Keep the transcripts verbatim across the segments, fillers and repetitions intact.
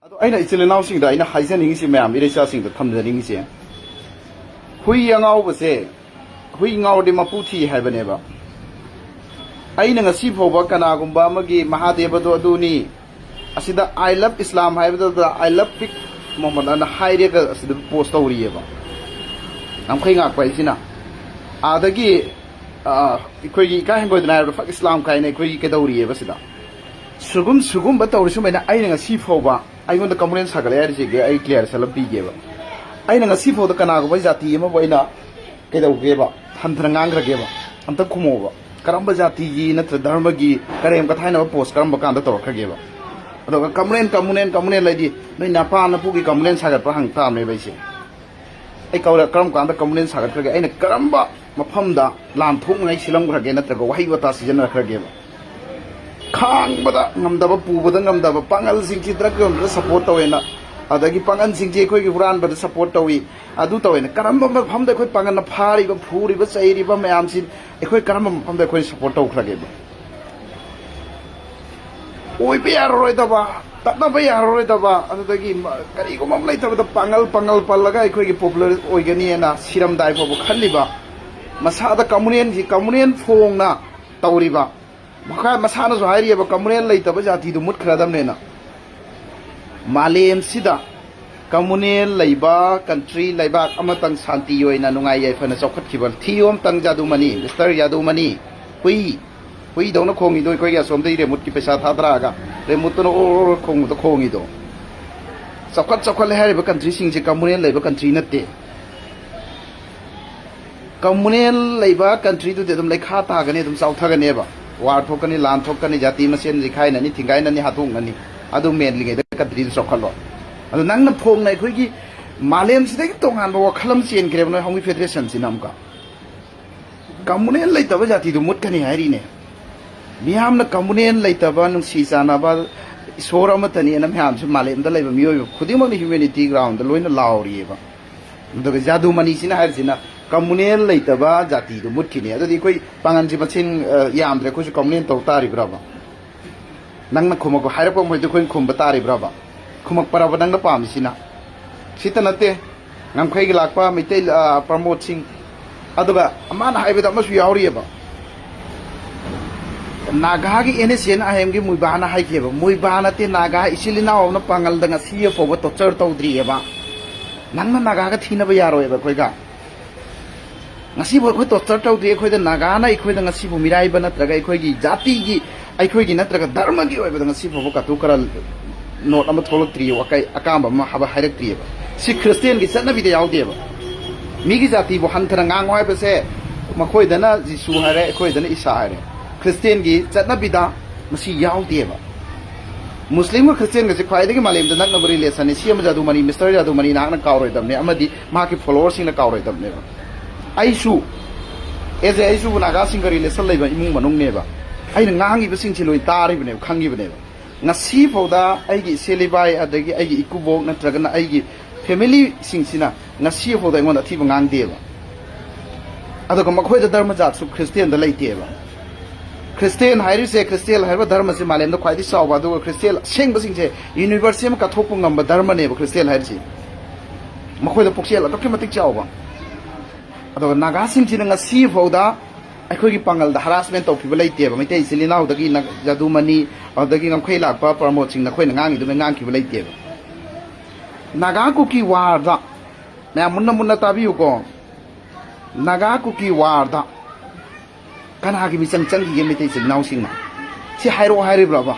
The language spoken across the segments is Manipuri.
ꯑꯗꯣ ꯑꯩꯅ ꯏꯆꯤꯜ ꯏꯅꯥꯎꯁꯤꯡꯗ ꯑꯩꯅ ꯍꯥꯏꯖꯅꯤꯡꯉꯤꯁꯤ, ꯃꯌꯥꯝ ꯏꯔꯩꯆꯥꯁꯤꯡꯗ ꯊꯝꯖꯅꯤꯡꯉꯤꯁꯦ, ꯍꯨꯏ ꯑꯉꯥꯎꯕꯁꯦ, ꯍꯨꯏ ꯉꯥꯎꯔꯗꯤ ꯃꯄꯨ ꯊꯤ ꯍꯥꯏꯕꯅꯦꯕ꯫ ꯑꯩꯅ ꯉꯁꯤ ꯐꯥꯎꯕ ꯀꯅꯥꯒꯨꯝꯕ ꯑꯃꯒꯤ ꯃꯍꯥꯗꯦꯕꯗꯣ ꯑꯗꯨꯅꯤ, ꯑꯁꯤꯗ "I love Islam" ꯍꯥꯏꯕꯗꯨꯗ "I love Pig Muhammad" ꯑꯅ ꯍꯥꯏꯔꯒ ꯑꯁꯤꯗ ꯄꯣꯁ ꯇꯧꯔꯤꯑꯕ꯫ ꯉꯝꯈꯩ ꯉꯥꯛꯄ ꯍꯥꯏꯁꯤꯅ꯫ ꯑꯗꯒꯤ ꯑ, ꯑꯩꯈꯣꯏꯒꯤ ꯏꯀꯥꯏ ꯍꯪꯒꯣꯏꯗꯅ ꯍꯥꯏꯔꯕꯗ "Fuck Islam" ꯀꯥꯏꯅ ꯑꯩꯈꯣꯏꯒꯤ ꯀꯩꯗꯧꯔꯤꯑꯕ ꯁꯤꯗ? ꯁꯤꯒꯨꯝ-, ꯁꯤꯒꯨꯝꯕ ꯇꯧꯔꯤ ꯁꯨꯃꯥꯏꯅ ꯑꯩꯅ ꯉꯁꯤ ꯐꯥꯎꯕ ꯑꯩꯉꯣꯟꯗ ꯀꯝꯄ꯭ꯂꯦꯟ ꯁꯥꯒꯠꯂꯦ ꯍꯥꯏꯔꯤꯁꯤꯒꯤ ꯑꯩ ꯀ꯭ꯂꯤꯌꯥꯔꯦꯁꯟ ꯑꯃ ꯄꯤꯒꯦꯕ꯫ ꯑꯩꯅ ꯉꯁꯤ ꯐꯥꯎꯗ ꯀꯅꯥꯒꯨꯝꯕ ꯖꯥꯇꯤ ꯑꯃꯕꯨ ꯑꯩꯅ ꯀꯩꯗꯧꯒꯦꯕ? ꯍꯟꯊꯅ ꯉꯥꯡꯈ꯭ꯔꯒꯦꯕ? ꯑꯝꯇ ꯈꯨꯝꯃꯣꯕ꯫ ꯀꯔꯝꯕ ꯖꯥꯇꯤꯒꯤ ꯅꯠꯇ꯭ꯔ ꯙꯔꯃꯒꯤ ꯀꯔꯦꯝ ꯀꯊꯥꯏꯅꯕ ꯄꯣꯁ ꯀꯔꯝꯕ ꯀꯥꯟꯗ ꯇꯧꯔꯛꯈ꯭ꯔꯒꯦꯕ? ꯑꯗꯨꯒ ꯀꯝꯄ꯭ꯂꯦꯟ, ꯀꯝꯄ꯭ꯂꯦꯟ, ꯀꯝꯄ꯭ꯂꯦꯟ ꯂꯩꯗꯤ ꯅꯣꯏ ꯅꯄꯥ ꯅꯄꯨꯒꯤ ꯀꯝꯄ꯭ꯂꯦꯟ ꯁꯥꯒꯠꯄ ꯍꯪ ꯇꯥꯕꯅꯦꯕ ꯑꯩꯁꯦ꯫ ꯑꯩ ꯀꯧꯔ-, ꯀꯔꯝ ꯀꯥꯟꯗ ꯀꯝꯄ꯭ꯂꯦꯟ ꯁꯥꯒꯠꯈ꯭ꯔꯒꯦ? ꯑꯩꯅ ꯀꯔꯝꯕ ꯃꯐꯝꯗ ꯂꯥꯟ ꯊꯣꯛꯅꯉꯥꯏ ꯁꯤꯜꯂꯝꯈ꯭ꯔꯒꯦ ꯅꯠꯇ꯭ꯔꯒ ꯋꯥꯍꯩ ꯋꯥꯇꯥ ꯁꯤꯖꯤꯟꯅꯈ꯭ꯔꯒꯦꯕ? ꯈꯥꯡꯕꯗ ꯉꯝꯗꯕ, ꯄꯨꯕꯗ ꯉꯝꯗꯕ ꯄꯥꯡꯒꯜꯁꯤꯡꯁꯤ ꯗ꯭ꯔꯒ ꯌꯣꯟꯕꯗ ꯁꯞꯄꯣꯔꯠ ꯇꯧꯋꯦꯅ, ꯑꯗꯒꯤ ꯄꯥꯡꯒꯜꯁꯤꯡꯁꯤ ꯑꯩꯈꯣꯏꯒꯤ ꯍꯨꯔꯥꯟꯕꯗ ꯁꯞꯄꯣꯔꯠ ꯇꯧꯏ, ꯑꯗꯨ ꯇꯧꯋꯦꯅ, ꯀꯔꯝꯕ ꯃꯐꯝꯗ ꯑꯩꯈꯣꯏ ꯄꯥꯡꯒꯜꯅ ꯐꯥꯔꯤꯕ, ꯐꯨꯔꯤꯕ, ꯆꯩꯔꯤꯕ ꯃꯌꯥꯝꯁꯤ ꯑꯩꯈꯣꯏ ꯀꯔꯝꯕ ꯃꯐꯝꯗ ꯑꯩꯈꯣꯏꯅ ꯁꯞꯄꯣꯔꯠ ꯇꯧꯈ꯭ꯔꯒꯦꯕ? ꯑꯣꯏꯕ ꯌꯥꯔꯔꯣꯏꯗꯕ, ꯇꯠꯅꯕ ꯌꯥꯔꯔꯣꯏꯗꯕ, ꯑꯗꯨꯗꯒꯤ ꯃ-, ꯀꯔꯤꯒꯨꯝꯕ ꯑꯃ ꯂꯩꯇꯕꯗ ꯄꯥꯡꯒꯜ, ꯄꯥꯡꯒꯜ ꯄꯜꯂꯒ ꯑꯩꯈꯣꯏꯒꯤ ꯄꯣꯄꯨꯂꯔ ꯑꯣꯏꯒꯅꯤꯅ ꯁꯤꯔꯝꯗꯥꯏ ꯐꯥꯎꯕ ꯈꯜꯂꯤꯕ, ꯃꯁꯥꯗ ꯀꯝꯃꯨꯅꯦꯜꯒꯤ, ꯀꯝꯃꯨꯅꯦꯜ ꯐꯣꯡꯅ ꯇꯧꯔꯤꯕ, ꯃꯈꯥ ꯃꯁꯥꯅꯁꯨ ꯍꯥꯏꯔꯤꯑꯕ ꯀꯝꯃꯨꯅꯦꯜ ꯂꯩꯇꯕ ꯖꯥꯇꯤꯗꯨ ꯃꯨꯠꯈ꯭ꯔꯗꯕꯅꯦꯅ꯫ ꯃꯥꯂꯦꯝꯁꯤꯗ ꯀꯝꯃꯨꯅꯦꯜ ꯂꯩꯕ ꯀꯟꯇ꯭ꯔꯤ, ꯂꯩꯕꯥꯛ ꯑꯃꯇꯪ ꯁꯥꯟꯇꯤ ꯑꯣꯏꯅ ꯅꯨꯡꯉꯥꯏ ꯌꯥꯏꯐꯅ ꯆꯥꯎꯈꯠꯈꯤꯕ ꯊꯤꯌꯣ ꯑꯝꯇꯪ ꯌꯥꯗꯨꯃꯅꯤ, ꯃꯤꯁꯇꯔ ꯌꯥꯗꯨꯃꯅꯤ꯫ ꯍꯨꯏ, ꯍꯨꯏꯗꯧꯅ ꯈꯣꯡꯉꯤꯗꯣ ꯑꯩꯈꯣꯏꯒꯤ ꯑꯁꯣꯝꯗꯒꯤ ꯔꯦꯃꯨꯠꯀꯤ ꯄꯩꯁꯥ ꯊꯥꯗꯔꯛꯑꯒ ꯔꯦꯃꯨꯠꯇꯨꯅ ꯑꯣꯔ ꯑꯣꯔ ꯈꯣꯡꯕꯗ ꯈꯣꯡꯉꯤꯗꯣ꯫ ꯆꯥꯎꯈꯠ ꯆꯥꯎꯈꯠꯂꯦ ꯍꯥꯏꯔꯤꯕ ꯀꯟꯇ꯭ꯔꯤꯁꯤꯡꯁꯦ ꯀꯝꯃꯨꯅꯦꯜ ꯂꯩꯕ ꯀꯟꯇ꯭ꯔꯤ ꯅꯠꯇꯦ꯫ ꯀꯝꯃꯨꯅꯦꯜ ꯂꯩꯕ ꯀꯟꯇ꯭ꯔꯤꯗꯨꯗꯤ ꯑꯗꯨꯝ ꯂꯩꯈꯥ ꯇꯥꯒꯅꯤ, ꯑꯗꯨꯝ ꯆꯥꯎꯊꯒꯅꯦꯕ꯫ ꯋꯥꯔ ꯊꯣꯛꯀꯅꯤ, ꯂꯥꯟ ꯊꯣꯛꯀꯅꯤ, ꯖꯥꯇꯤ ꯃꯁꯦꯟ ꯂꯤꯈꯥꯏꯅꯅꯤ, ꯊꯤꯡꯒꯥꯏꯅꯅꯤ, ꯍꯥꯠꯇꯣꯛꯅꯅꯤ꯫ ꯑꯗꯨ ꯃꯦꯟꯂꯤꯉꯩꯗ ꯀꯟꯇ꯭ꯔꯤꯗꯨ ꯆꯥꯎꯈꯠꯂꯣ꯫ ꯑꯗꯣ ꯅꯪꯅ ꯐꯣꯡꯅ ꯑꯩꯈꯣꯏꯒꯤ ꯃꯥꯂꯦꯝꯁꯤꯗꯒꯤ ꯇꯣꯉꯥꯟꯕ ꯋꯥꯈꯜ ꯑꯃ ꯆꯦꯟꯈ꯭ꯔꯦꯕ ꯅꯣꯏ ꯍꯥꯎꯃꯤ ꯐꯦꯗꯔꯦꯁꯟꯁꯤꯅ ꯑꯃꯨꯛꯀ꯫ ꯀꯝꯃꯨꯅꯦꯜ ꯂꯩꯇꯕ ꯖꯥꯇꯤꯗꯨ ꯃꯨꯠꯀꯅꯤ ꯍꯥꯏꯔꯤꯅꯦ꯫ ꯃꯤꯌꯥꯝꯅ ꯀꯝꯃꯨꯅꯦꯜ ꯂꯩꯇꯕ, ꯅꯨꯡꯁꯤ ꯆꯥꯟꯅꯕ, ꯏꯁꯣꯔ ꯑꯃꯠꯇꯅꯤꯅ ꯃꯌꯥꯝꯁꯨ, ꯃꯥꯂꯦꯝꯗ ꯂꯩꯕ ꯃꯤꯑꯣꯏꯕ ꯈꯨꯗꯤꯡꯃꯛꯅ ꯍ꯭ꯌꯨꯃꯦꯅꯤꯇꯤ ꯒ꯭ꯔꯥꯎꯟꯗ ꯂꯣꯏꯅ ꯂꯥꯎꯔꯤꯑꯕ꯫ ꯑꯗꯨꯒ ꯖꯥꯗꯨ ꯃꯅꯤꯁꯤꯅ ꯍꯥꯏꯔꯤꯁꯤꯅ ꯀꯝꯃꯨꯅꯦꯜ ꯂꯩꯇꯕ ꯖꯥꯇꯤꯗꯨ ꯃꯨꯠꯈꯤꯅꯤ꯫ ꯑꯗꯨꯗꯤ ꯑꯩꯈꯣꯏ ꯄꯥꯉꯜꯁꯤ ꯃꯁꯤꯡ, ꯑ, ꯌꯥꯝꯗ꯭ꯔꯦ, ꯑꯩꯈꯣꯏꯁꯨ ꯀꯝꯃꯨꯅꯦꯜ ꯇꯧ ꯇꯥꯔꯤꯕ꯭ꯔꯕ? ꯅꯪꯅ ꯈꯨꯝꯃꯛꯄ, ꯍꯥꯏꯔꯛꯄ ꯃꯈꯩꯗꯨ ꯑꯩꯈꯣꯏꯅ ꯈꯨꯝꯕ ꯇꯥꯔꯤꯕ꯭ꯔꯕ? ꯈꯨꯝꯃꯛꯄꯔꯕ ꯅꯪꯅ ꯄꯥꯝꯃꯤꯁꯤꯅ? ꯁꯤꯇ ꯅꯠꯇꯦ, ꯉꯝꯈꯩꯒꯤ ꯂꯥꯛꯄ ꯃꯩꯇꯩ, ꯑ, ꯄ꯭ꯔꯃꯣꯗ ꯁꯤꯡ, ꯑꯗꯨꯒ ꯃꯥꯅ ꯍꯥꯏꯕꯗ ꯑꯃꯁꯨ ꯌꯥꯎꯔꯤꯑꯕ, ꯅꯥꯒꯥꯒꯤ ꯑꯦꯟ ꯑꯦꯁ ꯑꯦꯟ ꯑꯥꯏ ꯑꯦꯝꯒꯤ ꯃꯨꯏꯕꯥꯅ ꯍꯥꯏꯈꯤꯑꯕ, ꯃꯨꯏꯕꯥ ꯅꯠꯇꯦ, ꯅꯥꯒꯥ ꯏꯆꯤꯜ ꯏꯅꯥꯎ ꯑꯃꯅ ꯄꯥꯡꯒꯜꯗ ꯉꯁꯤ ꯐꯥꯎꯕ ꯇꯣꯔꯆꯔ ꯇꯧꯗ꯭ꯔꯤꯑꯕ꯫ ꯅꯪꯅ ꯅꯥꯒꯥꯒ ꯊꯤꯅꯕ ꯌꯥꯔꯣꯏꯕ ꯑꯩꯈꯣꯏꯒ꯫ ꯉꯁꯤꯐꯥꯎ ꯑꯩꯈꯣꯏ ꯇꯣꯔꯆꯔ ꯇꯧꯗ꯭ꯔꯤ꯫ ꯑꯩꯈꯣꯏꯗ ꯅꯥꯒꯥꯅ ꯑꯩꯈꯣꯏꯗ ꯉꯁꯤꯐꯥꯎ ꯃꯤꯔꯥꯏꯕ ꯅꯠꯇ꯭ꯔꯒ ꯑꯩꯈꯣꯏꯒꯤ ꯖꯥꯇꯤꯒꯤ, ꯑꯩꯈꯣꯏꯒꯤ ꯅꯠꯇ꯭ꯔꯒ ꯙꯔꯃꯒꯤ ꯑꯣꯏꯕꯗ ꯉꯁꯤꯐꯥꯎꯕ ꯀꯥꯇꯨ ꯀꯔꯟ ꯅꯣꯠ ꯑꯃ ꯊꯣꯛꯂꯛꯇ꯭ꯔꯤꯑꯕ, ꯑꯀꯥꯏ-, ꯑꯀꯥꯝꯕ ꯑꯃ ꯍꯥꯏꯕ ꯍꯥꯏꯔꯛꯇ꯭ꯔꯤꯑꯕ꯫ ꯁꯤ ꯈ꯭ꯔꯤꯁꯇꯦꯟꯒꯤ ꯆꯠꯅꯕꯤꯗ ꯌꯥꯎꯗꯦꯕ꯫ ꯃꯤꯒꯤ ꯖꯥꯇꯤꯕꯨ ꯍꯟꯊꯅ ꯉꯥꯡꯉꯨ ꯍꯥꯏꯕꯁꯦ, ꯃꯈꯣꯏꯗꯅ ꯖꯤꯁꯨ ꯍꯥꯏꯔꯦ, ꯑꯩꯈꯣꯏꯗꯅ ꯏꯁꯥ ꯍꯥꯏꯔꯦ꯫ ꯈ꯭ꯔꯤꯁꯇꯦꯟꯒꯤ ꯆꯠꯅꯕꯤꯗ ꯃꯁꯤ ꯌꯥꯎꯗꯦꯕ꯫ ꯃꯨꯁꯂꯤꯝꯒ ꯈ꯭ꯔꯤꯁꯇꯦꯟꯒꯁꯦ ꯈ꯭ꯋꯥꯏꯗꯒꯤ ꯃꯥꯂꯦꯝꯗ ꯅꯛꯅꯕ ꯔꯤꯂꯦꯁꯟꯅꯤ꯫ ꯁꯤ ꯑꯃ ꯖꯥꯗꯨꯃꯅꯤ, ꯃꯤꯁꯇꯔ ꯖꯥꯗꯨꯃꯅꯤ ꯅꯍꯥꯛꯅ ꯀꯥꯎꯔꯣꯏꯗꯕꯅꯦ, ꯑꯃꯗꯤ ꯃꯍꯥꯛꯀꯤ ꯐꯣꯂꯣꯋꯔꯁꯤꯡꯅ ꯀꯥꯎꯔꯣꯏꯗꯕꯅꯦꯕ꯫ ꯑꯩꯁꯨ, ꯑꯦꯖꯦ, ꯑꯩꯁꯨ ꯅꯥꯒꯥꯁꯤꯡꯒ ꯔꯤꯂꯦꯁꯟ ꯂꯩꯕ ꯏꯃꯨꯡ ꯃꯅꯨꯡꯅꯦꯕ꯫ ꯑꯩꯅ ꯉꯥꯡꯉꯤꯕꯁꯤꯡꯁꯤ ꯂꯣꯏ ꯇꯥꯔꯤꯕꯅꯦꯕ, ꯈꯪꯉꯤꯕꯅꯦꯕ꯫ ꯉꯁꯤ ꯐꯥꯎꯗ ꯑꯩꯒꯤ ꯏꯆꯦ ꯂꯤꯕꯥꯏ, ꯑꯗꯒꯤ ꯑꯩꯒꯤ ꯏꯀꯨꯕꯣꯛ ꯅꯠꯇ꯭ꯔꯒꯅ ꯑꯩꯒꯤ ꯐꯦꯃꯤꯂꯤꯁꯤꯡꯁꯤꯅ ꯉꯁꯤ ꯐꯥꯎꯗ ꯑꯩꯉꯣꯟꯗ ꯑꯊꯤꯕ ꯉꯥꯡꯗꯦꯕ꯫ ꯑꯗꯨꯒ ꯃꯈꯣꯏꯗ ꯙꯔꯃ ꯖꯥꯠꯁꯨ ꯈ꯭ꯔꯤꯁꯇꯦꯟꯗ ꯂꯩꯇꯦꯕ꯫ ꯈ꯭ꯔꯤꯁꯇꯦꯟ ꯍꯥꯏꯔꯤꯁꯦ, ꯈ꯭ꯔꯤꯁꯇꯦꯟ ꯍꯥꯏꯔꯤꯕ ꯙꯔꯃꯁꯦ ꯃꯥꯂꯦꯝꯗ ꯈ꯭ꯋꯥꯏꯗꯒꯤ ꯆꯥꯎꯕ, ꯑꯗꯨꯒ ꯈ꯭ꯔꯤꯁꯇꯦꯟ ꯑꯁꯦꯡꯕꯁꯤꯡꯁꯦ ꯌꯨꯅꯤꯚꯔꯁ ꯑꯃ ꯀꯠꯊꯣꯛꯄ ꯉꯝꯕ ꯙꯔꯃꯅꯦꯕ ꯈ꯭ꯔꯤꯁꯇꯦꯟ ꯍꯥꯏꯔꯤꯁꯦ꯫ ꯃꯈꯣꯏꯗ ꯄꯨꯛꯆꯦꯜ ꯑꯗꯨꯛꯀꯤ ꯃꯇꯤꯛ ꯆꯥꯎꯕ꯫ ꯑꯗꯨꯒ ꯅꯥꯒꯥꯁꯤꯡꯁꯤꯅ ꯉꯁꯤ ꯐꯥꯎꯗ ꯑꯩꯈꯣꯏꯒꯤ ꯄꯥꯡꯒꯜꯗ ꯍꯔꯥꯁꯃꯦꯟ ꯇꯧꯈꯤꯕ ꯂꯩꯇꯦꯕ꯫ ꯃꯩꯇꯩ ꯏꯆꯤꯜ ꯏꯅꯥꯎꯗꯒꯤ ꯅ-, ꯖꯥꯗꯨꯃꯅꯤ, ꯑꯗꯨꯗꯒꯤ ꯉꯝꯈꯩ ꯂꯥꯛꯄ ꯄ꯭ꯔꯃꯣꯗꯁꯤꯡ ꯅꯈꯣꯏꯅ ꯉꯥꯡꯉꯤꯗꯨꯃꯥꯏꯅ ꯉꯥꯡꯈꯤꯕ ꯂꯩꯇꯦꯕ꯫ ꯅꯥꯒꯥ ꯀꯨꯀꯤ ꯋꯥꯔꯗ, ꯃꯌꯥꯝ ꯃꯨꯟꯅ ꯃꯨꯟꯅ ꯇꯥꯕꯤꯌꯨꯀꯣ, ꯅꯥꯒꯥ ꯀꯨꯀꯤ ꯋꯥꯔꯗ ꯀꯅꯥꯒꯤ ꯃꯤꯆꯪ ꯆꯪꯈꯤꯒꯦ ꯃꯩꯇꯩ ꯏꯆꯤꯜ ꯏꯅꯥꯎꯁꯤꯡꯅ? ꯁꯤ ꯍꯥꯏꯔꯛꯑꯣ ꯍꯥꯏꯔꯤꯕ꯭ꯔꯕ?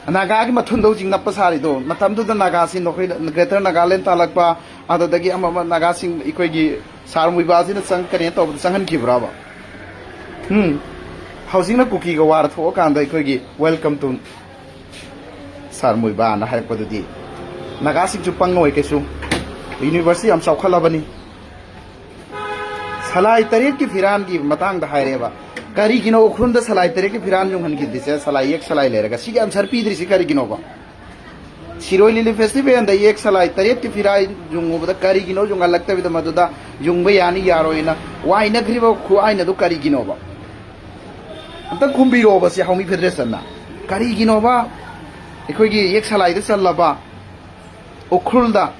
ꯅꯥꯒꯥꯒꯤ ꯃꯊꯨꯟꯗ ꯍꯧꯖꯤꯛ ꯅꯞꯄ ꯁꯥꯔꯤꯗꯣ, ꯃꯇꯝꯗꯨꯗ ꯅꯥꯒꯥꯁꯤꯡꯗꯣ ꯑꯩꯈꯣꯏ ꯒ꯭ꯔꯦꯇꯔ ꯅꯥꯒꯥꯂꯦꯟ ꯇꯥꯜꯂꯛꯄ, ꯑꯗꯨꯗꯒꯤ ꯑꯃ ꯑꯃ ꯅꯥꯒꯥꯁꯤꯡ ꯑꯩꯈꯣꯏꯒꯤ ꯁꯥꯔ ꯃꯨꯏꯕꯥꯁꯤꯅ ꯆꯪ-, ꯀꯔꯤꯅꯣ ꯇꯧꯕꯗ ꯆꯪꯍꯟꯈꯤꯕ꯭ꯔꯕ? ꯎꯝ꯫ ꯍꯧꯖꯤꯛꯅ ꯀꯨꯀꯤꯒ ꯋꯥꯔ ꯊꯣꯛꯑꯀꯥꯟꯗ ꯑꯩꯈꯣꯏꯒꯤ welcome to ꯁꯥꯔ ꯃꯨꯏꯕꯥꯅ ꯍꯥꯏꯔꯛꯄꯗꯨꯗꯤ, ꯅꯥꯒꯥꯁꯤꯡꯁꯨ ꯄꯪꯉꯣꯏ ꯀꯩꯁꯨ꯫ ꯌꯨꯅꯤꯚꯔꯁꯁꯤ ꯌꯥꯝ ꯆꯥꯎꯈꯠꯂꯕꯅꯤ꯫ ꯁꯂꯥꯏ ꯇꯔꯦꯠꯀꯤ ꯐꯤꯔꯥꯟꯒꯤ ꯃꯇꯥꯡꯗ ꯍꯥꯏꯔꯦꯕ꯫ ꯀꯔꯤꯒꯤꯅꯣ ꯎꯈ꯭ꯔꯨꯜꯗ ꯁꯂꯥꯏ ꯇꯔꯦꯠꯀꯤ ꯐꯤꯔꯥꯟ ꯌꯨꯡꯍꯟꯈꯤꯗ꯭ꯔꯤꯁꯦ? ꯁꯂꯥꯏ, ꯌꯦꯛ ꯁꯂꯥꯏ ꯂꯩꯔꯒ ꯁꯤꯒꯤ ꯑꯟꯁꯔ ꯄꯤꯗ꯭ꯔꯤꯁꯤ ꯀꯔꯤꯒꯤꯅꯣꯕ? ꯁꯤꯔꯣꯏ ꯂꯤꯂꯤ ꯐꯦꯁꯇꯤꯚꯦꯜꯗ ꯌꯦꯛ ꯁꯂꯥꯏ ꯇꯔꯦꯠꯀꯤ ꯐꯤꯔꯥꯟ ꯌꯨꯡꯉꯨꯕꯗ ꯀꯔꯤꯒꯤꯅꯣ ꯌꯨꯡꯍꯜꯂꯛꯇꯕꯤꯗ ꯃꯗꯨꯗ ꯌꯨꯡꯕ ꯌꯥꯅꯤ ꯌꯥꯔꯣꯏꯅ ꯋꯥꯏꯅꯈ꯭ꯔꯤꯕ ꯈꯨꯍꯥꯏꯅꯗꯨ ꯀꯔꯤꯒꯤꯅꯣꯕ? ꯑꯝꯇꯪ ꯈꯨꯝꯕꯤꯔꯛꯑꯣꯕ ꯁꯤ ꯍꯥꯎꯃꯤ ꯐꯦꯗꯔꯦꯁꯟꯅ꯫ ꯀꯔꯤꯒꯤꯅꯣꯕ? ꯑꯩꯈꯣꯏꯒꯤ ꯌꯦꯛ ꯁꯂꯥꯏꯗ ꯆꯜꯂꯕ ꯎꯈ꯭ꯔꯨꯜꯗ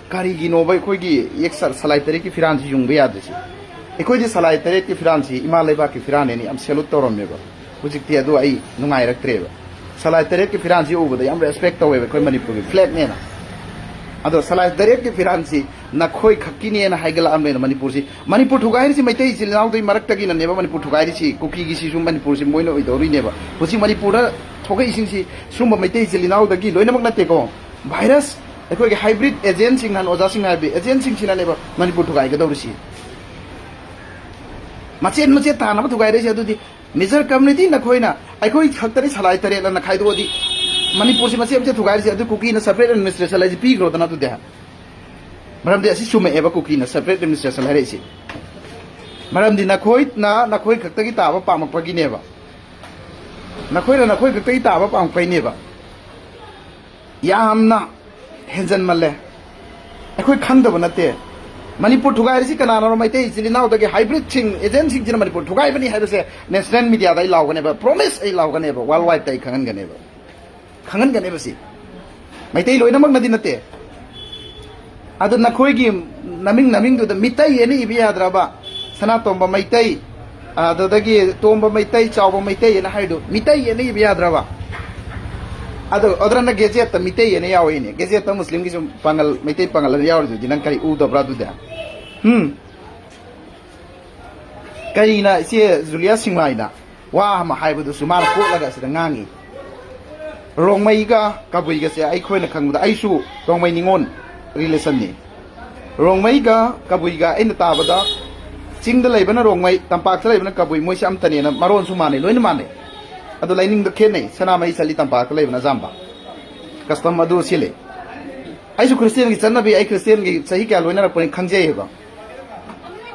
ꯀꯔꯤꯒꯤꯅꯣꯕ ꯑꯩꯈꯣꯏꯒꯤ ꯌꯦꯛ ꯁ-, ꯁꯂꯥꯏ ꯇꯔꯦꯠꯀꯤ ꯐꯤꯔꯥꯟꯁꯤ ꯌꯨꯡꯕ ꯌꯥꯗ꯭ꯔꯤꯁꯤ? ꯑꯩꯈꯣꯏꯗꯤ ꯁꯂꯥꯏ ꯇꯔꯦꯠꯀꯤ ꯐꯤꯔꯥꯟꯁꯤ ꯏꯃꯥ ꯂꯩꯕꯥꯛꯀꯤ ꯐꯤꯔꯥꯟꯅꯦꯅ ꯌꯥꯝ salute ꯇꯧꯔꯝꯃꯦꯕ꯫ ꯍꯧꯖꯤꯛꯇꯤ ꯑꯗꯨ ꯑꯩ ꯅꯨꯡꯉꯥꯏꯔꯛꯇ꯭ꯔꯦꯕ꯫ ꯁꯂꯥꯏ ꯇꯔꯦꯠꯀꯤ ꯐꯤꯔꯥꯟꯁꯤ ꯎꯕꯗ ꯌꯥꯝ respect ꯇꯧꯋꯦꯕ, ꯑꯩꯈꯣꯏ ꯃꯅꯤꯄꯨꯔꯒꯤ flagꯅꯦꯅ꯫ ꯑꯗꯣ ꯁꯂꯥꯏ ꯇꯔꯦꯠꯀꯤ ꯐꯤꯔꯥꯟꯁꯤ ꯅꯈꯣꯏ ꯈꯛꯀꯤꯅꯦꯅ ꯍꯥꯏꯒꯠꯂꯛꯑꯝꯃꯦꯅ ꯃꯅꯤꯄꯨꯔꯁꯤ, ꯃꯅꯤꯄꯨꯔ ꯊꯨꯒꯥꯏꯔꯤꯁꯤ ꯃꯩꯇꯩ ꯏꯆꯤꯜ ꯏꯅꯥꯎꯗꯩ ꯃꯔꯛꯇꯒꯤꯅꯅꯦꯕ꯫ ꯃꯅꯤꯄꯨꯔ ꯊꯨꯒꯥꯏꯔꯤꯁꯤ ꯀꯨꯀꯤꯒꯤꯁꯤꯁꯨ ꯃꯅꯤꯄꯨꯔꯁꯤ ꯃꯣꯏꯅ ꯑꯣꯏꯗꯧꯔꯤꯅꯦꯕ꯫ ꯍꯧꯖꯤꯛ ꯃꯅꯤꯄꯨꯔꯗ ꯊꯣꯛꯂꯛꯏꯁꯤꯡꯁꯤ ꯁꯨꯝꯕ ꯃꯩꯇꯩ ꯏꯆꯤꯜ ꯏꯅꯥꯎꯗꯒꯤ ꯂꯣꯏꯅꯃꯛ ꯅꯠꯇꯦꯀꯣ꯫ Virus, ꯑꯩꯈꯣꯏꯒꯤ hybrid agentꯁꯤꯡ, ꯅꯍꯥꯟ ꯑꯣꯖꯥꯁꯤꯡꯅ ꯍꯥꯏꯕꯤ agentꯁꯤꯡꯁꯤꯅꯅꯦꯕ ꯃꯅꯤꯄꯨꯔ ꯊꯨꯒꯥꯏꯒꯗꯧꯔꯤꯁꯤ꯫ ꯃꯆꯦꯠ ꯃꯆꯦꯠ ꯇꯥꯅꯕ ꯊꯨꯒꯥꯏꯔꯛꯏꯁꯦ꯫ ꯑꯗꯨꯗꯤ major community ꯅꯈꯣꯏꯅ ꯑꯩꯈꯣꯏ ꯈꯛꯇꯅꯤ ꯁꯂꯥꯏ ꯇꯔꯦꯠ ꯑꯅ ꯈꯥꯏꯗꯣꯛꯑꯗꯤ ꯃꯅꯤꯄꯨꯔꯁꯤ ꯃꯆꯦꯠ ꯃꯆꯦꯠ ꯊꯨꯒꯥꯏꯔꯤꯁꯦ꯫ ꯑꯗꯨ ꯀꯨꯀꯤꯅ separate administration ꯍꯥꯏꯁꯦ ꯄꯤꯈ꯭ꯔꯣꯗꯅ ꯑꯗꯨꯗꯤ꯫ ꯃꯔꯝꯗꯤ ꯑꯁꯤ ꯆꯨꯝꯃꯛꯑꯦꯕ, ꯀꯨꯀꯤꯅ separate administration ꯍꯥꯏꯔꯛꯏꯁꯦ꯫ ꯃꯔꯝꯗꯤ ꯅꯈꯣꯏꯅ ꯅꯈꯣꯏ ꯈꯛꯇꯒꯤ ꯇꯥꯕ ꯄꯥꯝꯃꯛꯄꯒꯤꯅꯦꯕ꯫ ꯅꯈꯣꯏꯅ ꯅꯈꯣꯏ ꯈꯛꯇꯒꯤ ꯇꯥꯕ ꯄꯥꯝꯃꯛꯄꯩꯅꯦꯕ꯫ ꯌꯥꯝꯅ ꯍꯦꯟꯖꯟꯃꯜꯂꯦ꯫ ꯑꯩꯈꯣꯏ ꯈꯪꯗꯕ ꯅꯠꯇꯦ꯫ ꯃꯅꯤꯄꯨꯔ ꯊꯨꯒꯥꯏꯔꯤꯁꯤ ꯀꯅꯥꯅꯣ? ꯃꯩꯇꯩ ꯏꯆꯤꯜ ꯏꯅꯥꯎꯗꯒꯤ hybridꯁꯤꯡ, agentꯁꯤꯡꯁꯤꯅ ꯃꯅꯤꯄꯨꯔ ꯊꯨꯒꯥꯏꯕꯅꯤ ꯍꯥꯏꯕꯁꯦ national mediaꯗ ꯑꯩ ꯂꯥꯎꯒꯅꯦꯕ, promise ꯑꯩ ꯂꯥꯎꯒꯅꯦꯕ, worldwideꯇ ꯑꯩ ꯈꯪꯍꯟꯒꯅꯦꯕ꯫ ꯈꯪꯍꯟꯒꯅꯦꯕ ꯁꯤ꯫ ꯃꯩꯇꯩ ꯂꯣꯏꯅꯃꯛꯅꯗꯤ ꯅꯠꯇꯦ꯫ ꯑꯗꯨ ꯅꯈꯣꯏꯒꯤ ꯅꯃꯤꯡ ꯅꯃꯤꯡꯗꯨꯗ ꯃꯤꯇꯩ ꯑꯅ ꯏꯕ ꯌꯥꯗ꯭ꯔꯕ? ꯁꯅꯥꯇꯣꯝꯕ ꯃꯩꯇꯩ, ꯑꯗꯨꯗꯒꯤ ꯇꯣꯝꯕ ꯃꯩꯇꯩ, ꯆꯥꯎꯕ ꯃꯩꯇꯩ ꯑꯅ ꯍꯥꯏꯗꯨ ꯃꯤꯇꯩ ꯑꯅ ꯏꯕ ꯌꯥꯗ꯭ꯔꯕ? ꯑꯗꯨ ꯑꯗꯨꯅ ꯒꯦꯖꯦꯠꯇ ꯃꯤꯇꯩ ꯑꯅ ꯌꯥꯎꯔꯤꯅꯦ꯫ ꯒꯦꯖꯦꯠꯇ ꯃꯨꯁꯂꯤꯝꯒꯤꯁꯨ ꯄꯥꯡꯒꯜ, ꯃꯩꯇꯩ ꯄꯥꯡꯒꯜ ꯑꯅ ꯌꯥꯎꯔꯤꯗꯨꯗꯤ ꯅꯪ ꯀꯔꯤ ꯎꯗꯕ꯭ꯔꯥ ꯑꯗꯨꯗꯤ? ꯎꯝ? ꯀꯔꯤꯅ ꯏꯆꯦ ꯖꯨꯂꯤꯌꯥ ꯁꯤꯡꯃꯥꯏꯅ ꯋꯥ ꯑꯃ ꯍꯥꯏꯕꯗꯨꯁꯨ ꯃꯥꯅ ꯀꯣꯠꯂꯒ ꯑꯁꯤꯗ ꯉꯥꯡꯉꯤ꯫ ꯔꯣꯡꯃꯩꯒ ꯀꯕꯨꯏꯒꯁꯦ ꯑꯩꯈꯣꯏꯅ ꯈꯪꯕꯗ, ꯑꯩꯁꯨ ꯔꯣꯡꯃꯩ ꯅꯤꯉꯣꯜ relationꯅꯤ꯫ ꯔꯣꯡꯃꯩꯒ ꯀꯕꯨꯏꯒ ꯑꯩꯅ ꯇꯥꯕꯗ ꯆꯤꯡꯗ ꯂꯩꯕꯅ ꯔꯣꯡꯃꯩ, ꯇꯝꯄꯥꯛꯇ ꯂꯩꯕꯅ ꯀꯕꯨꯏ, ꯃꯣꯏꯁꯦ ꯑꯝꯇꯅꯦꯅ ꯃꯔꯣꯟꯁꯨ ꯃꯥꯟꯅꯩ, ꯂꯣꯏꯅ ꯃꯥꯟꯅꯩ꯫ ꯑꯗꯣ ꯂꯥꯏꯅꯤꯡꯗ ꯈꯦꯠꯅꯩ, ꯁꯅꯥꯃꯍꯤ ꯆꯠꯂꯤ ꯇꯝꯄꯥꯛꯇ ꯂꯩꯕꯅ ꯑꯌꯥꯝꯕ꯫ Custom ꯑꯗꯨ ꯁꯤ ꯂꯩ꯫ ꯑꯩꯁꯨ ꯈ꯭ꯔꯤꯁꯇꯤꯌꯥꯟꯒꯤ ꯆꯠꯅꯕꯤ, ꯑꯩ ꯈ꯭ꯔꯤꯁꯇꯤꯌꯥꯟꯒꯤ ꯆꯍꯤ ꯀꯌꯥ ꯂꯣꯏꯅꯔꯛꯄꯅꯤ ꯈꯪꯖꯩꯌꯦꯕ꯫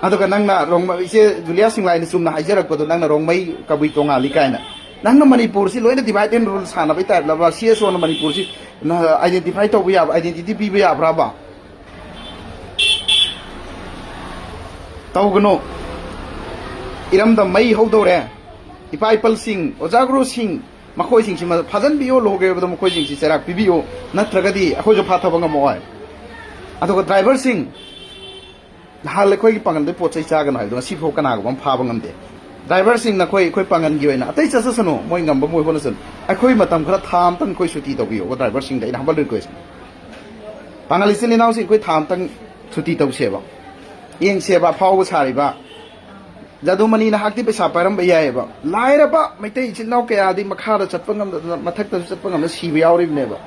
ꯑꯗꯨꯒ ꯅꯪꯅ ꯔꯣꯡꯃꯩ, ꯏꯆꯦ ꯖꯨꯂꯤꯌꯥ ꯁꯤꯡꯂꯥꯏꯅ ꯆꯨꯝꯅ ꯍꯥꯏꯖꯔꯛꯄꯗꯣ, ꯅꯪꯅ ꯔꯣꯡꯃꯩ ꯀꯕꯨꯏ ꯇꯣꯉꯥꯜꯂꯤ ꯀꯥꯏꯅ꯫ ꯅꯪꯅ ꯃꯅꯤꯄꯨꯔꯁꯤ ꯂꯣꯏꯅ divide and rule ꯁꯥꯟꯅꯕꯩ typeꯂꯕ? CSOꯅ ꯃꯅꯤꯄꯨꯔꯁꯤ ꯅ-, identify ꯇꯧꯕ ꯌꯥꯕ, identity ꯄꯤꯕ ꯌꯥꯕ꯭ꯔꯕ? ꯇꯧꯒꯅꯨ꯫ ꯏꯔꯝꯗꯝ ꯃꯩ ꯍꯧꯗꯧꯔꯦ꯫ ꯏꯄꯥ ꯏꯄꯜꯁꯤꯡ, ꯑꯣꯖꯥ ꯒꯨꯔꯨꯁꯤꯡ, ꯃꯈꯣꯏꯁꯤꯡꯁꯤ ꯐꯥꯖꯤꯟꯕꯤꯌꯨ, ꯂꯨꯍꯣꯡꯒꯦ ꯍꯥꯏꯕꯗ ꯃꯈꯣꯏꯁꯤꯡꯁꯤ ꯆꯩꯔꯥꯛ ꯄꯤꯕꯤꯌꯨ, ꯅꯠꯇ꯭ꯔꯒꯗꯤ ꯑꯩꯈꯣꯏꯁꯨ ꯐꯥꯊꯕ ꯉꯝꯃꯛꯑꯣꯏ꯫ ꯑꯗꯨꯒ ꯗ꯭ꯔꯥꯏꯚꯔꯁꯤꯡ, ꯅꯍꯥꯟ ꯑꯩꯈꯣꯏꯒꯤ ꯄꯥꯡꯒꯜꯗꯩ ꯄꯣꯠ ꯆꯩ ꯆꯥꯒꯅꯨ ꯍꯥꯏꯕꯗꯣ ꯉꯁꯤꯐꯥꯎ ꯀꯅꯥꯒꯨꯝꯕ ꯑꯃ ꯐꯥꯕ ꯉꯝꯗꯦ꯫ ꯗ꯭ꯔꯥꯏꯚꯔꯁꯤꯡ, ꯅꯈꯣꯏ ꯑꯩꯈꯣꯏ ꯄꯥꯡꯒꯜꯒꯤ ꯑꯣꯏꯅ ꯑꯇꯩ ꯆꯠꯆꯁꯅꯨ, ꯃꯣꯏ ꯉꯝꯕ ꯃꯣꯏ ꯍꯣꯠꯅꯁꯅꯨ꯫ ꯑꯩꯈꯣꯏ ꯃꯇꯝ ꯈꯔ, ꯊꯥ ꯑꯃꯇꯪ ꯑꯩꯈꯣꯏ ꯁꯨꯇꯤ ꯇꯧꯕꯤꯌꯣꯕ ꯗ꯭ꯔꯥꯏꯚꯔꯁꯤꯡꯗ ꯑꯩꯅ humble request꯫ ꯄꯥꯡꯒꯜ ꯏꯆꯤꯜ ꯏꯅꯥꯎꯁꯤꯡ ꯑꯩꯈꯣꯏ ꯊꯥ ꯑꯃꯇꯪ ꯁꯨꯇꯤ ꯇꯧꯁꯦꯕ꯫ ꯌꯦꯡꯁꯦꯕ ꯑꯐꯥꯎꯕ ꯁꯥꯔꯤꯕ꯫ ꯖꯥꯗꯨꯃꯅꯤ ꯅꯍꯥꯛꯇꯤ ꯄꯩꯁꯥ ꯄꯥꯏꯔꯝꯕ ꯌꯥꯏꯑꯕ꯫ ꯂꯥꯏꯔꯕ ꯃꯩꯇꯩ ꯏꯆꯤꯜ ꯏꯅꯥꯎ ꯀꯌꯥꯗꯤ ꯃꯈꯥꯗ ꯆꯠꯄ ꯉꯝꯗꯗꯅ ꯃꯊꯛꯇꯁꯨ ꯆꯠꯄ ꯉꯝꯗ ꯁꯤꯕ ꯌꯥꯎꯔꯤꯕꯅꯦꯕ꯫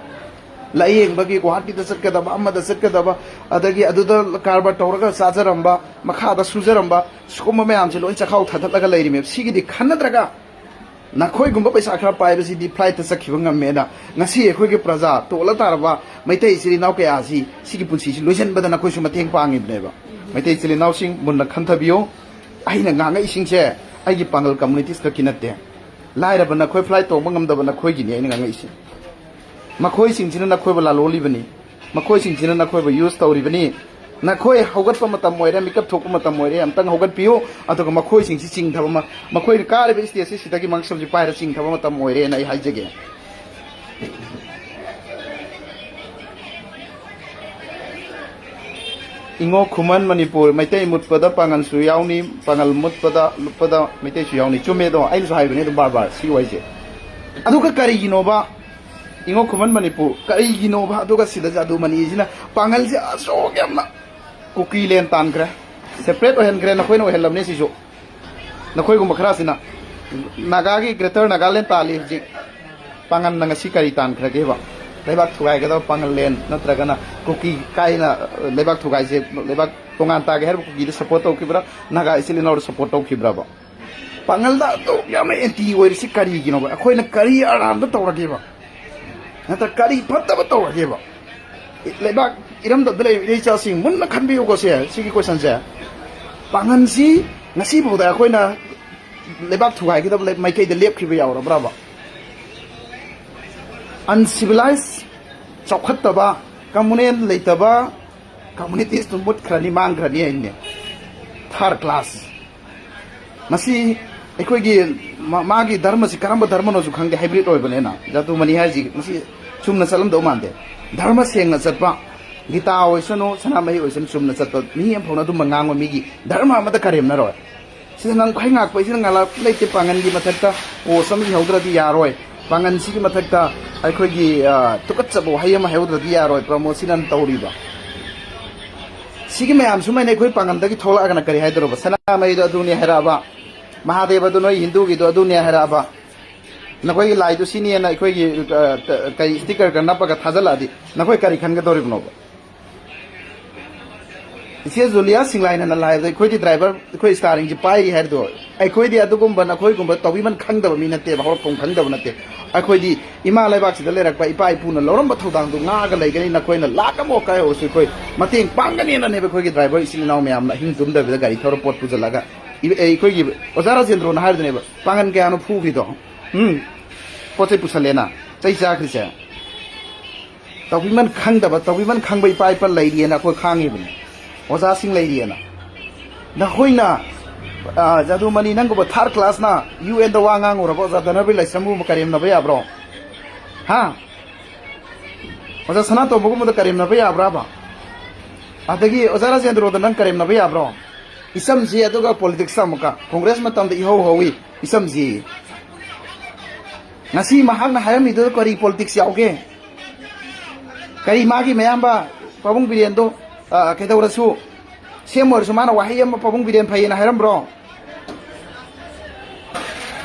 ꯂꯥꯏꯌꯦꯡꯕꯒꯤ ꯒꯨꯋꯥꯍꯥꯇꯤꯗ ꯆꯠꯀꯗꯕ, ꯑꯃꯗ ꯆꯠꯀꯗꯕ, ꯑꯗꯒꯤ ꯑꯗꯨꯗ ꯀꯔꯕꯥꯔ ꯇꯧꯔꯒ ꯆꯥꯖꯔꯝꯕ, ꯃꯈꯥꯗ ꯁꯨꯖꯔꯝꯕ, ꯁꯤꯒꯨꯝꯕ ꯃꯌꯥꯝꯁꯦ ꯂꯣꯏ ꯆꯈꯥꯎ ꯊꯥꯗꯠꯂꯒ ꯂꯩꯔꯤꯃꯦꯕ꯫ ꯁꯤꯒꯤꯗꯤ ꯈꯟꯅꯗ꯭ꯔꯒ ꯅꯈꯣꯏꯒꯨꯝꯕ ꯄꯩꯁꯥ ꯈꯔ ꯄꯥꯏꯕꯁꯤꯗꯤ ꯐ꯭ꯂꯥꯏꯠꯇ ꯆꯠꯈꯤꯕ ꯉꯝꯃꯦꯅ ꯉꯁꯤ ꯑꯩꯈꯣꯏꯒꯤ ꯄ꯭ꯔꯖꯥ ꯇꯣꯜꯂ ꯇꯥꯔꯕ ꯃꯩꯇꯩ ꯏꯆꯤꯜ ꯏꯅꯥꯎ ꯀꯌꯥꯁꯤ ꯁꯤꯒꯤ ꯄꯨꯟꯁꯤꯁꯤ ꯂꯣꯏꯁꯤꯟꯕꯗ ꯅꯈꯣꯏꯁꯨ ꯃꯇꯦꯡ ꯄꯥꯡꯉꯤꯕꯅꯦꯕ꯫ ꯃꯩꯇꯩ ꯏꯆꯤꯜ ꯏꯅꯥꯎꯁꯤꯡ ꯃꯨꯟꯅ ꯈꯟꯊꯕꯤꯌꯨ꯫ ꯑꯩꯅ ꯉꯥꯡꯉꯛꯏꯁꯤꯡꯁꯦ ꯑꯩꯒꯤ ꯄꯥꯡꯒꯜ communities ꯈꯛꯀꯤ ꯅꯠꯇꯦ꯫ ꯂꯥꯏꯔꯕ ꯅꯈꯣꯏ ꯐ꯭ꯂꯥꯏꯠ ꯇꯣꯡꯕ ꯉꯝꯗꯕ ꯅꯈꯣꯏꯒꯤꯅꯤ ꯑꯩꯅ ꯉꯥꯡꯉꯛꯏꯁꯦ꯫ ꯃꯈꯣꯏꯁꯤꯡꯁꯤꯅ ꯅꯈꯣꯏꯕꯨ ꯂꯥꯂꯣꯜꯂꯤꯕꯅꯤ꯫ ꯃꯈꯣꯏꯁꯤꯡꯁꯤꯅ ꯅꯈꯣꯏꯕꯨ use ꯇꯧꯔꯤꯕꯅꯤ꯫ ꯅꯈꯣꯏ ꯍꯧꯒꯠꯄ ꯃꯇꯝ ꯑꯣꯏꯔꯦ, ꯃꯤꯀꯞ ꯊꯣꯛꯄ ꯃꯇꯝ ꯑꯣꯏꯔꯦ, ꯑꯝꯇꯪ ꯍꯧꯒꯠꯄꯤꯌꯨ꯫ ꯑꯗꯨꯒ ꯃꯈꯣꯏꯁꯤꯡꯁꯤ ꯆꯤꯡꯊꯕ ꯑꯃ, ꯃꯈꯣꯏꯅ ꯀꯥꯔꯤꯕ stageꯁꯤ ꯁꯤꯗꯒꯤ ꯃꯥꯡꯁꯝꯁꯤ ꯄꯥꯏꯔ ꯆꯤꯡꯊꯕ ꯃꯇꯝ ꯑꯣꯏꯔꯦꯅ ꯑꯩ ꯍꯥꯏꯖꯒꯦ꯫ ꯏꯉꯣ ꯈꯨꯃꯟ ꯃꯅꯤꯄꯨꯔ, ꯃꯩꯇꯩ ꯃꯨꯠꯄꯗ ꯄꯥꯉꯜꯁꯨ ꯌꯥꯎꯅꯤ, ꯄꯥꯉꯜ ꯃꯨꯠꯄꯗ ꯂꯨꯞꯄꯗ ꯃꯩꯇꯩꯁꯨ ꯌꯥꯎꯅꯤ꯫ ꯆꯨꯝꯃꯦ ꯑꯗꯣ, ꯑꯩꯅꯁꯨ ꯍꯥꯏꯕꯅꯦ ꯑꯗꯨꯝ ꯕꯥꯔ ꯕꯥꯔ ꯁꯤ ꯋꯥꯏꯁꯦ꯫ ꯑꯗꯨꯒ ꯀꯔꯤꯒꯤꯅꯣꯕ ꯏꯉꯣ ꯈꯨꯃꯟ ꯃꯅꯤꯄꯨꯔ, ꯀꯔꯤꯒꯤꯅꯣꯕ ꯑꯗꯨꯒ ꯁꯤꯗ ꯖꯥꯗꯨ ꯃꯅꯤꯁꯤꯅ ꯄꯥꯉꯜꯁꯦ ꯑꯁꯨꯛ ꯌꯥꯝꯅ ꯀꯨꯀꯤ ꯂꯦꯟ ꯇꯥꯟꯈ꯭ꯔꯦ, separate ꯑꯣꯏꯍꯟꯈ꯭ꯔꯦ, ꯅꯈꯣꯏꯅ ꯑꯣꯏꯍꯜꯂꯝꯅꯦ ꯁꯤꯁꯨ꯫ ꯅꯈꯣꯏꯒꯨꯝꯕ ꯈꯔꯁꯤꯅ ꯅꯥꯒꯥꯒꯤ Greater Nagaland ꯇꯥꯜꯂꯤ ꯍꯧꯖꯤꯛ꯫ ꯄꯥꯉꯜꯅ ꯉꯁꯤ ꯀꯔꯤ ꯇꯥꯟꯈ꯭ꯔꯒꯦꯕ? ꯂꯩꯕꯥꯛ ꯊꯨꯒꯥꯏꯒꯗꯕ ꯄꯥꯉꯜ ꯂꯦꯟ ꯅꯠꯇ꯭ꯔꯒꯅ ꯀꯨꯀꯤ ꯀꯥꯏꯅ ꯂꯩꯕꯥꯛ ꯊꯨꯒꯥꯏꯁꯦ, ꯂꯩꯕꯥꯛ ꯇꯣꯉꯥꯟ ꯇꯥꯒꯦ ꯍꯥꯏꯔꯤꯕ ꯀꯨꯀꯤꯗ support ꯇꯧꯈꯤꯕ꯭ꯔꯥ, ꯅꯥꯒꯥ ꯏꯆꯤꯜ ꯏꯅꯥꯎꯗ support ꯇꯧꯈꯤꯕ꯭ꯔꯕ? ꯄꯥꯉꯜꯗ ꯑꯗꯨꯛ ꯌꯥꯝꯅ anti ꯑꯣꯏꯔꯤꯁꯤ ꯀꯔꯤꯒꯤꯅꯣꯕ? ꯑꯩꯈꯣꯏꯅ ꯀꯔꯤ ꯑꯔꯥꯟꯕ ꯇꯧꯔꯒꯦꯕ? ꯅꯠꯇ꯭ꯔ ꯀꯔꯤ ꯐꯠꯇꯕ ꯇꯧꯔꯒꯦꯕ? ꯂꯩꯕꯥꯛ ꯏꯔꯝꯗꯝꯗ ꯂꯩꯔꯤꯕ ꯏꯆꯥꯁꯤꯡ ꯃꯨꯟꯅ ꯈꯟꯕꯤꯌꯨꯀꯣ ꯁꯦ, ꯁꯤꯒꯤ questionꯁꯦ꯫ ꯄꯥꯉꯜꯁꯤ ꯉꯁꯤꯐꯥꯎꯗ ꯑꯩꯈꯣꯏꯅ ꯂꯩꯕꯥꯛ ꯊꯨꯒꯥꯏꯒꯗꯕ ꯂꯩ-, ꯃꯥꯏꯀꯩꯗ ꯂꯦꯞꯈꯤꯕ ꯌꯥꯎꯔꯕ꯭ꯔꯕ? Uncivilized, ꯆꯥꯎꯈꯠꯇꯕ, communal ꯂꯩꯇꯕ communities ꯇꯨ ꯃꯨꯠꯈ꯭ꯔꯅꯤ, ꯃꯥꯡꯈ꯭ꯔꯅꯤ ꯍꯥꯏꯅꯦ꯫ Third class꯫ ꯃꯁꯤ ꯑꯩꯈꯣꯏꯒꯤ ꯃꯥ-, ꯃꯥꯒꯤ ꯙꯔꯃꯁꯤ ꯀꯔꯝꯕ ꯙꯔꯃꯅꯣꯁꯨ ꯈꯪꯗꯦ, ꯍꯥꯏꯕ꯭ꯔꯤꯠ ꯑꯣꯏꯕꯅꯤꯅ꯫ ꯖꯥꯗꯨꯃꯅꯤ ꯍꯥꯏꯁꯤ ꯃꯁꯤ ꯆꯨꯝꯅ ꯆꯠꯂꯝꯗꯧ ꯃꯥꯟꯗꯦ꯫ ꯙꯔꯃ ꯁꯦꯡꯅ ꯆꯠꯄ, ꯒꯤꯇꯥ ꯑꯣꯏꯁꯅꯨ, ꯁꯅꯥꯃꯍꯤ ꯑꯣꯏꯁꯅꯨ, ꯆꯨꯝꯅ ꯆꯠꯄ ꯃꯤ ꯑꯃꯐꯥꯎꯅ ꯑꯗꯨꯝꯕ ꯉꯥꯡꯕ ꯃꯤꯒꯤ ꯙꯔꯃ ꯑꯃꯠꯇ ꯀꯔꯦꯝꯅꯔꯣꯏ꯫ ꯁꯤꯗ ꯉꯝꯈꯩ ꯉꯥꯛꯄ, ꯁꯤꯗ ꯉꯥꯂꯥꯛꯄ ꯂꯩꯇꯦ꯫ ꯄꯥꯡꯒꯟꯒꯤ ꯃꯊꯛꯇ ꯄꯣꯁ ꯑꯃ ꯏꯍꯧꯗ꯭ꯔꯗꯤ ꯌꯥꯔꯣꯏ, ꯄꯥꯡꯒꯟꯁꯤꯒꯤ ꯃꯊꯛꯇ ꯑꯩꯈꯣꯏꯒꯤ, ꯑ, ꯇꯨꯀꯠꯆꯕ ꯋꯥꯍꯩ ꯑꯃ ꯍꯥꯏꯍꯧꯗ꯭ꯔꯗꯤ ꯌꯥꯔꯣꯏ꯫ ꯄ꯭ꯔꯃꯣꯗ ꯁꯤꯅ ꯇꯧꯔꯤꯕ ꯁꯤꯒꯤ ꯃꯌꯥꯝ ꯁꯨꯃꯥꯏꯅ ꯑꯩꯈꯣꯏ ꯄꯥꯡꯒꯟꯗꯒꯤ ꯊꯣꯛꯂꯛꯑꯒꯅ ꯀꯔꯤ ꯍꯥꯏꯗꯧꯔꯕ? ꯁꯅꯥꯃꯍꯤꯗꯣ ꯑꯗꯨꯅꯤ ꯍꯥꯏꯔꯛꯑꯕ, ꯃꯍꯥꯗꯦꯕꯗꯣ ꯅꯣꯏ ꯍꯤꯟꯗꯨꯒꯤꯗꯣ ꯑꯗꯨꯅꯦ ꯍꯥꯏꯔꯛꯑꯕ, ꯅꯈꯣꯏꯒꯤ ꯂꯥꯏꯗꯨ ꯁꯤꯅꯦꯅ ꯑꯩꯈꯣꯏꯒꯤ, ꯑ, ꯀ-, ꯀꯩ ꯁ꯭ꯇꯤꯀꯔꯒ ꯅꯞꯄꯒ ꯊꯥꯖꯤꯜꯂꯛꯑꯗꯤ ꯅꯈꯣꯏ ꯀꯔꯤ ꯈꯟꯒꯗꯧꯔꯤꯕꯅꯣꯕ? ꯏꯆꯦ ꯖꯨꯂꯤꯌꯥ ꯁꯤꯡꯂꯥꯏꯅꯅ ꯂꯥꯏꯕꯗ ꯑꯩꯈꯣꯏꯗꯤ ꯗ꯭ꯔꯥꯏꯚꯔ, ꯑꯩꯈꯣꯏ ꯁ꯭ꯇꯥꯔꯤꯡꯁꯦ ꯄꯥꯏꯔꯤ ꯍꯥꯏꯔꯤꯗꯣ, ꯑꯩꯈꯣꯏꯗꯤ ꯑꯗꯨꯒꯨꯝꯕ ꯅꯈꯣꯏꯒꯨꯝꯕ ꯇꯧꯕꯤꯃꯟ ꯈꯪꯗꯕ ꯃꯤ ꯅꯠꯇꯦꯕ, ꯍꯧꯔꯛꯐꯝ ꯈꯪꯗꯕ ꯅꯠꯇꯦ꯫ ꯑꯩꯈꯣꯏꯗꯤ ꯏꯃꯥ ꯂꯩꯕꯥꯛꯁꯤꯗ ꯂꯩꯔꯛꯄ ꯏꯄꯥ ꯏꯄꯨꯅ ꯂꯧꯔꯝꯕ ꯊꯧꯗꯥꯡꯗꯨ ꯉꯥꯛꯑꯒ ꯂꯩꯒꯅꯤ, ꯅꯈꯣꯏꯅ ꯂꯥꯛ ꯑꯃ ꯀꯥꯏꯍꯧꯔꯁꯨ ꯑꯩꯈꯣꯏ ꯃꯇꯦꯡ ꯄꯥꯡꯒꯅꯤꯅ ꯅꯦꯕ ꯑꯩꯈꯣꯏꯒꯤ ꯗ꯭ꯔꯥꯏꯚꯔ ꯏꯆꯤꯜ ꯏꯅꯥꯎ ꯃꯌꯥꯝꯅ ꯑꯍꯤꯡ ꯇꯨꯝꯗꯕꯤꯗ ꯒꯥꯔꯤ ꯊꯧꯔ ꯄꯣꯠ ꯄꯨꯁꯤꯜꯂꯒ꯫ ꯏ-, ꯑꯩꯈꯣꯏꯒꯤ ꯑꯣꯖꯥ ꯔꯥꯖꯦꯟꯗ꯭ꯔꯣꯅ ꯍꯥꯏꯔꯗꯨꯅꯦꯕ, "ꯄꯥꯡꯒꯟ ꯀꯌꯥꯅꯣ ꯐꯨꯈ꯭ꯔꯤꯗꯣ? ꯎꯝ? ꯄꯣꯠ ꯆꯩ ꯄꯨꯁꯜꯂꯦꯅ ꯆꯩ ꯆꯥꯈ꯭ꯔꯤꯁꯦ?" ꯇꯧꯕꯤꯃꯟ ꯈꯪꯗꯕ, ꯇꯧꯕꯤꯃꯟ ꯈꯪꯕ ꯏꯄꯥ ꯏꯄꯥ ꯂꯩꯔꯤꯑꯅ ꯑꯩꯈꯣꯏ ꯈꯥꯡꯉꯤꯕꯅꯤ꯫ ꯑꯣꯖꯥꯁꯤꯡ ꯂꯩꯔꯤꯑꯅ꯫ ꯅꯈꯣꯏꯅ, ꯑ, ꯖꯥꯗꯨꯃꯅꯤ ꯅꯪꯒꯨꯝꯕ ꯊꯥꯔꯠ ꯀ꯭ꯂꯥꯁꯅ ꯌꯨ ꯑꯦꯟꯗ ꯋꯥ ꯉꯥꯡꯉꯨꯔꯕ ꯑꯣꯖꯥ ꯙꯅꯕꯤꯔ ꯂꯥꯏꯁ꯭ꯔꯝꯕꯨ ꯀꯔꯦꯝꯅꯕ ꯌꯥꯕ꯭ꯔꯣ? ꯍꯥ? ꯑꯣꯖꯥ ꯁꯅꯥꯇꯣꯝꯕꯒꯨꯝꯕꯗ ꯀꯔꯦꯝꯅꯕ ꯌꯥꯕ꯭ꯔꯥꯕ? ꯑꯗꯒꯤ ꯑꯣꯖꯥ ꯔꯥꯖꯦꯟꯗ꯭ꯔꯣꯗ ꯅꯪ ꯀꯔꯦꯝꯅꯕ ꯌꯥꯕ꯭ꯔꯣ? ꯏꯆꯝꯁꯤ ꯑꯗꯨꯒ ꯄꯣꯂꯤꯇꯤꯛꯁꯇ ꯑꯃꯨꯛꯀ ꯀꯣꯡꯒ꯭ꯔꯦꯁ ꯃꯇꯝꯗ ꯏꯍꯧ ꯍꯧꯏ ꯏꯆꯝꯁꯤ꯫ ꯉꯁꯤ ꯃꯍꯥꯛꯅ ꯍꯥꯏꯔꯝꯃꯤꯗꯨ ꯀꯔꯤ ꯄꯣꯂꯤꯇꯤꯛꯁ ꯌꯥꯎꯒꯦ? ꯀꯔꯤ ꯃꯥꯒꯤ ꯃꯌꯥꯝꯕ ꯄꯥꯕꯨꯡ ꯕꯤꯔꯦꯟꯗꯣ, ꯑ, ꯀꯩꯗꯧꯔꯁꯨ ꯁꯦꯝ ꯑꯣꯏꯔꯁꯨ ꯃꯥꯅ ꯋꯥꯍꯩ ꯑꯃ ꯄꯥꯕꯨꯡ ꯕꯤꯔꯦꯟ ꯐꯩꯌꯦꯅ ꯍꯥꯏꯔꯝꯕ꯭ꯔꯣ?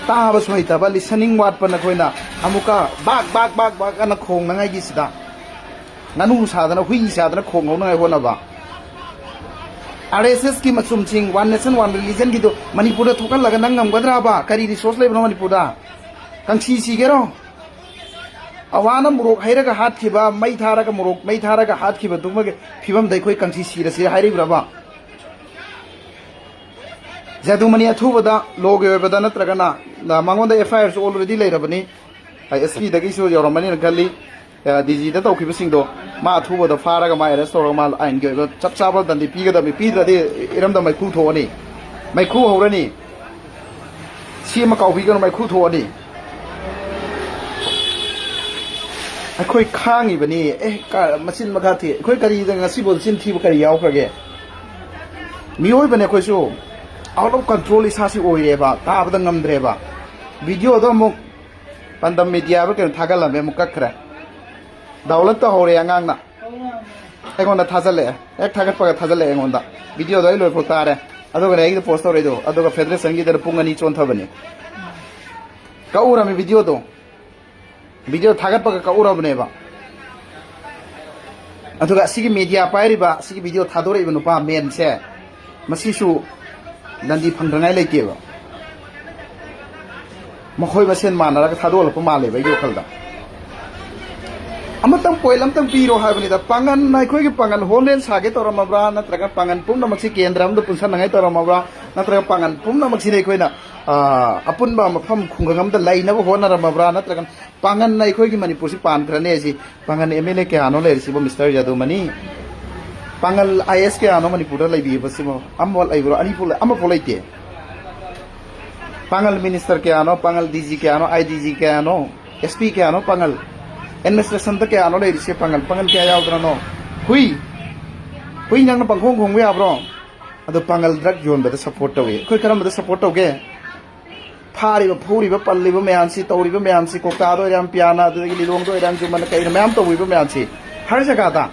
ꯇꯥꯕꯁꯨ ꯍꯩꯇꯕ, ꯂꯤꯁꯅꯤꯡ ꯋꯥꯠꯄ ꯅꯈꯣꯏꯅ ꯑꯃꯨꯛꯀ ꯕꯥꯛ, ꯕꯥꯛ, ꯕꯥꯛ, ꯕꯥꯛ ꯑꯅ ꯈꯣꯡꯅꯉꯥꯏꯒꯤ ꯁꯤꯗ ꯉꯥꯅꯨ ꯁꯥꯗꯅ, ꯍꯨꯏ ꯁꯥꯗꯅ ꯈꯣꯡꯍꯧꯅꯉꯥꯏ ꯍꯣꯠꯅꯕ꯫ ꯑꯥꯔ ꯑꯦꯁ ꯑꯦꯁꯀꯤ ꯃꯆꯨꯝꯁꯤꯡ, ꯋꯥꯟ ꯅꯦꯁꯟ ꯋꯥꯟ ꯔꯤꯂꯤꯖꯟꯒꯤꯗꯨ ꯃꯅꯤꯄꯨꯔꯗ ꯊꯣꯛꯍꯜꯂꯒ ꯅꯪ ꯉꯝꯒꯗ꯭ꯔꯥꯕ? ꯀꯔꯤ ꯔꯤꯁꯣꯔꯁ ꯂꯩꯕꯅꯣ ꯃꯅꯤꯄꯨꯔꯗ? ꯀꯪꯁꯤ ꯁꯤꯒꯦꯔꯣ? ꯑꯋꯥꯅ ꯃꯣꯔꯣꯛ ꯍꯩꯔꯒ ꯍꯥꯠꯈꯤꯕ, ꯃꯩ ꯊꯥꯔꯒ ꯃꯣꯔꯣꯛ, ꯃꯩ ꯊꯥꯔꯒ ꯍꯥꯠꯈꯤꯕꯗꯨꯃꯒꯤ ꯐꯤꯕꯝꯗ ꯑꯩꯈꯣꯏ ꯀꯪꯁꯤ ꯁꯤꯔꯁꯤ ꯍꯥꯏꯔꯤꯕ꯭ꯔꯕ? ꯖꯥꯗꯨꯃꯅꯤ ꯑꯊꯨꯕꯗ ꯂꯣꯒꯤ ꯑꯣꯏꯕꯗ ꯅꯠꯇ꯭ꯔꯒꯅ, ꯑ, ꯃꯉꯣꯟꯗ ꯑꯦꯐ ꯑꯥꯏ ꯑꯥꯔꯁꯨ ꯑꯣꯜꯔꯦꯗꯤ ꯂꯩꯔꯕꯅꯤ, ꯑꯦꯁ ꯄꯤꯗꯒꯤꯁꯨ ꯌꯧꯔꯝꯃꯅꯤꯅ ꯈꯜꯂꯤ꯫ ꯑ, ꯗꯤ ꯖꯤꯗ ꯇꯧꯈꯤꯕꯁꯤꯡꯗꯣ ꯃꯥ ꯑꯊꯨꯕꯗ ꯐꯥꯔꯒ ꯃꯥ ꯑꯦꯔꯦꯁ ꯇꯧꯔꯒ ꯃꯥ ꯑꯥꯏꯟꯒꯤ ꯑꯣꯏꯕ ꯆꯞ ꯆꯥꯕ ꯗꯟꯗꯤ ꯄꯤꯒꯗꯕꯅꯤ꯫ ꯄꯤꯗ꯭ꯔꯗꯤ ꯏꯔꯝꯗꯝ ꯃꯩꯈꯨ ꯊꯣꯛꯑꯅꯤ, ꯃꯩꯈꯨ ꯍꯧꯔꯅꯤ꯫ ꯁꯤ ꯑꯃ ꯀꯥꯎꯕꯤꯒꯅꯨ, ꯃꯩꯈꯨ ꯊꯣꯛꯑꯅꯤ꯫ ꯑꯩꯈꯣꯏ ꯈꯥꯡꯉꯤꯕꯅꯤ꯫ ꯑꯦ, ꯀ-, ꯃꯆꯤꯟ ꯃꯈꯥ ꯊꯤ꯫ ꯑꯩꯈꯣꯏ ꯀꯔꯤꯗ ꯉꯁꯤꯕꯨ ꯆꯤꯟ ꯊꯤꯕ ꯀꯔꯤ ꯌꯥꯎꯈ꯭ꯔꯒꯦ? ꯃꯤꯑꯣꯏꯕꯅꯦ ꯑꯩꯈꯣꯏꯁꯨ꯫ Out of control ꯏꯁꯥꯁꯤ ꯑꯣꯏꯔꯦꯕ, ꯇꯥꯕꯗ ꯉꯝꯗ꯭ꯔꯦꯕ꯫ ꯚꯤꯗꯤꯑꯣꯗꯣ ꯑꯃꯨꯛ ꯄꯥꯟꯗꯝ ꯃꯦꯗꯤꯌꯥꯗ ꯀꯩꯅꯣ ꯊꯥꯒꯠꯂꯝꯃꯦ, ꯑꯃꯨꯛ ꯀꯛꯈ꯭ꯔꯦ꯫ Download ꯇꯧꯍꯧꯔꯦ ꯑꯉꯥꯡꯅ꯫ ꯑꯩꯉꯣꯟꯗ ꯊꯥꯖꯤꯜꯂꯛꯑꯦ꯫ ꯍꯦꯛ ꯊꯥꯒꯠꯄꯒ ꯊꯥꯖꯤꯜꯂꯛꯑꯦ ꯑꯩꯉꯣꯟꯗ꯫ ꯚꯤꯗꯤꯑꯣꯗꯣ ꯑꯩ ꯂꯣꯏꯐꯥꯎ ꯇꯥꯔꯦ꯫ ꯑꯗꯨꯒꯅꯦ ꯑꯩꯒꯤꯗ post ꯇꯧꯔꯛꯏꯗꯣ꯫ ꯑꯗꯨꯒ ꯐꯦꯗꯔꯦꯁꯟꯒꯤꯗꯅ ꯄꯨꯡ ꯑꯅꯤ ꯆꯣꯟꯊꯕꯅꯤ꯫ ꯀꯛꯎꯔꯝꯃꯤ ꯚꯤꯗꯤꯑꯣꯗꯣ꯫ ꯚꯤꯗꯤꯑꯣ ꯊꯥꯒꯠꯄꯒ ꯀꯛꯎꯔꯕꯅꯦꯕ꯫ ꯑꯗꯨꯒ ꯑꯁꯤꯒꯤ ꯃꯦꯗꯤꯌꯥ ꯄꯥꯏꯔꯤꯕ, ꯑꯁꯤꯒꯤ ꯚꯤꯗꯤꯑꯣ ꯊꯥꯗꯣꯔꯛꯏꯕ ꯅꯨꯄꯥ ꯃꯦꯟꯁꯦ, ꯃꯁꯤꯁꯨ ꯗꯟꯗꯤ ꯐꯪꯗ꯭ꯔꯉꯥꯏ ꯂꯩꯇꯦꯕ꯫ ꯃꯈꯣꯏ ꯃꯁꯦꯟ ꯃꯥꯟꯅꯔꯒ ꯊꯥꯗꯣꯛꯍꯜꯂꯛꯄ ꯃꯥꯜꯂꯦꯕ ꯑꯩꯒꯤ ꯋꯥꯈꯜꯗ꯫ ꯑꯃꯇꯪ point ꯑꯃꯇꯪ ꯄꯤꯔꯣ ꯍꯥꯏꯕꯅꯤꯗ꯫ ꯄꯥꯡꯒꯟ, ꯑꯩꯈꯣꯏꯒꯤ ꯄꯥꯡꯒꯟ ꯍꯣꯜꯂꯦꯟ ꯁꯥꯒꯦ ꯇꯧꯔꯝꯃꯕ꯭ꯔꯥ? ꯅꯠꯇ꯭ꯔꯒ ꯄꯥꯡꯒꯟ ꯄꯨꯝꯅꯃꯛꯁꯤ ꯀꯦꯟꯗ꯭ꯔ ꯑꯃꯗ ꯄꯨꯟꯁꯟꯅꯉꯥꯏ ꯇꯧꯔꯝꯃꯕ꯭ꯔꯥ? ꯅꯠꯇ꯭ꯔꯒ ꯄꯥꯡꯒꯟ ꯄꯨꯝꯅꯃꯛꯁꯤꯗ ꯑꯩꯈꯣꯏꯅ, ꯑꯥ, ꯑꯄꯨꯟꯕ ꯃꯐꯝ ꯈꯨꯡꯒꯪ ꯑꯃꯗ ꯂꯩꯅꯕ ꯍꯣꯠꯅꯔꯝꯃꯕ꯭ꯔꯥ? ꯅꯠꯇ꯭ꯔꯒ ꯄꯥꯡꯒꯟꯅ ꯑꯩꯈꯣꯏꯒꯤ ꯃꯅꯤꯄꯨꯔꯁꯤ ꯄꯥꯟꯈ꯭ꯔꯅꯦ ꯁꯤ? ꯄꯥꯡꯒꯟ M L A ꯀꯌꯥꯅꯣ ꯂꯩꯔꯤꯁꯤꯕꯣ, ꯃꯤꯁꯇꯔ ꯌꯥꯗꯨꯃꯅꯤ? ꯄꯥꯡꯒꯜ I A S ꯀꯌꯥꯅꯣ ꯃꯅꯤꯄꯨꯔꯗ ꯂꯩꯕꯤꯕꯁꯤꯕꯣ? ꯑꯃꯐꯥꯎ ꯂꯩꯕ꯭ꯔꯣ? ꯑꯅꯤꯐꯥꯎ ꯂꯩ-, ꯑꯃꯐꯥꯎ ꯂꯩꯇꯦ꯫ ꯄꯥꯡꯒꯜ ꯃꯤꯅꯤꯁꯇꯔ ꯀꯌꯥꯅꯣ, ꯄꯥꯡꯒꯜ D G ꯀꯌꯥꯅꯣ, I D G ꯀꯌꯥꯅꯣ, S P ꯀꯌꯥꯅꯣ, ꯄꯥꯡꯒꯜ ꯑꯦꯗꯃꯤꯅꯤꯁꯇ꯭ꯔꯦꯁꯟꯗ ꯀꯌꯥꯅꯣ ꯂꯩꯔꯤꯁꯦ? ꯄꯥꯡꯒꯜ, ꯄꯥꯡꯒꯜ ꯀꯌꯥ ꯌꯥꯎꯗ꯭ꯔꯅꯣ? ꯍꯨꯏ, ꯍꯨꯏ ꯅꯪꯅ ꯄꯪꯈꯣꯡ ꯈꯣꯡꯕ ꯌꯥꯕ꯭ꯔꯣ? ꯑꯗꯣ ꯄꯥꯡꯒꯜ ꯗ꯭ꯔꯒ ꯌꯣꯟꯕꯗ ꯁꯞꯄꯣꯔꯠ ꯇꯧꯏ꯫ ꯑꯩꯈꯣꯏ ꯀꯔꯝꯕꯗ ꯁꯞꯄꯣꯔꯠ ꯇꯧꯒꯦ? ꯐꯥꯔꯤꯕ, ꯐꯨꯔꯤꯕ, ꯄꯜꯂꯤꯕ ꯃꯌꯥꯝꯁꯤ, ꯇꯧꯔꯤꯕ ꯃꯌꯥꯝꯁꯤ, ꯀꯣꯛꯇꯥꯗ ꯑꯣꯏꯔꯥ, ꯄꯤꯌꯥꯅꯥꯗꯒꯤ ꯂꯤꯂꯣꯡꯗ ꯑꯣꯏꯔꯥ, ꯖꯨꯃꯟ ꯀꯩꯅ ꯃꯌꯥꯝ ꯇꯧꯔꯤꯕ ꯃꯌꯥꯝꯁꯤ, ꯍꯔ ꯖꯒꯥꯗ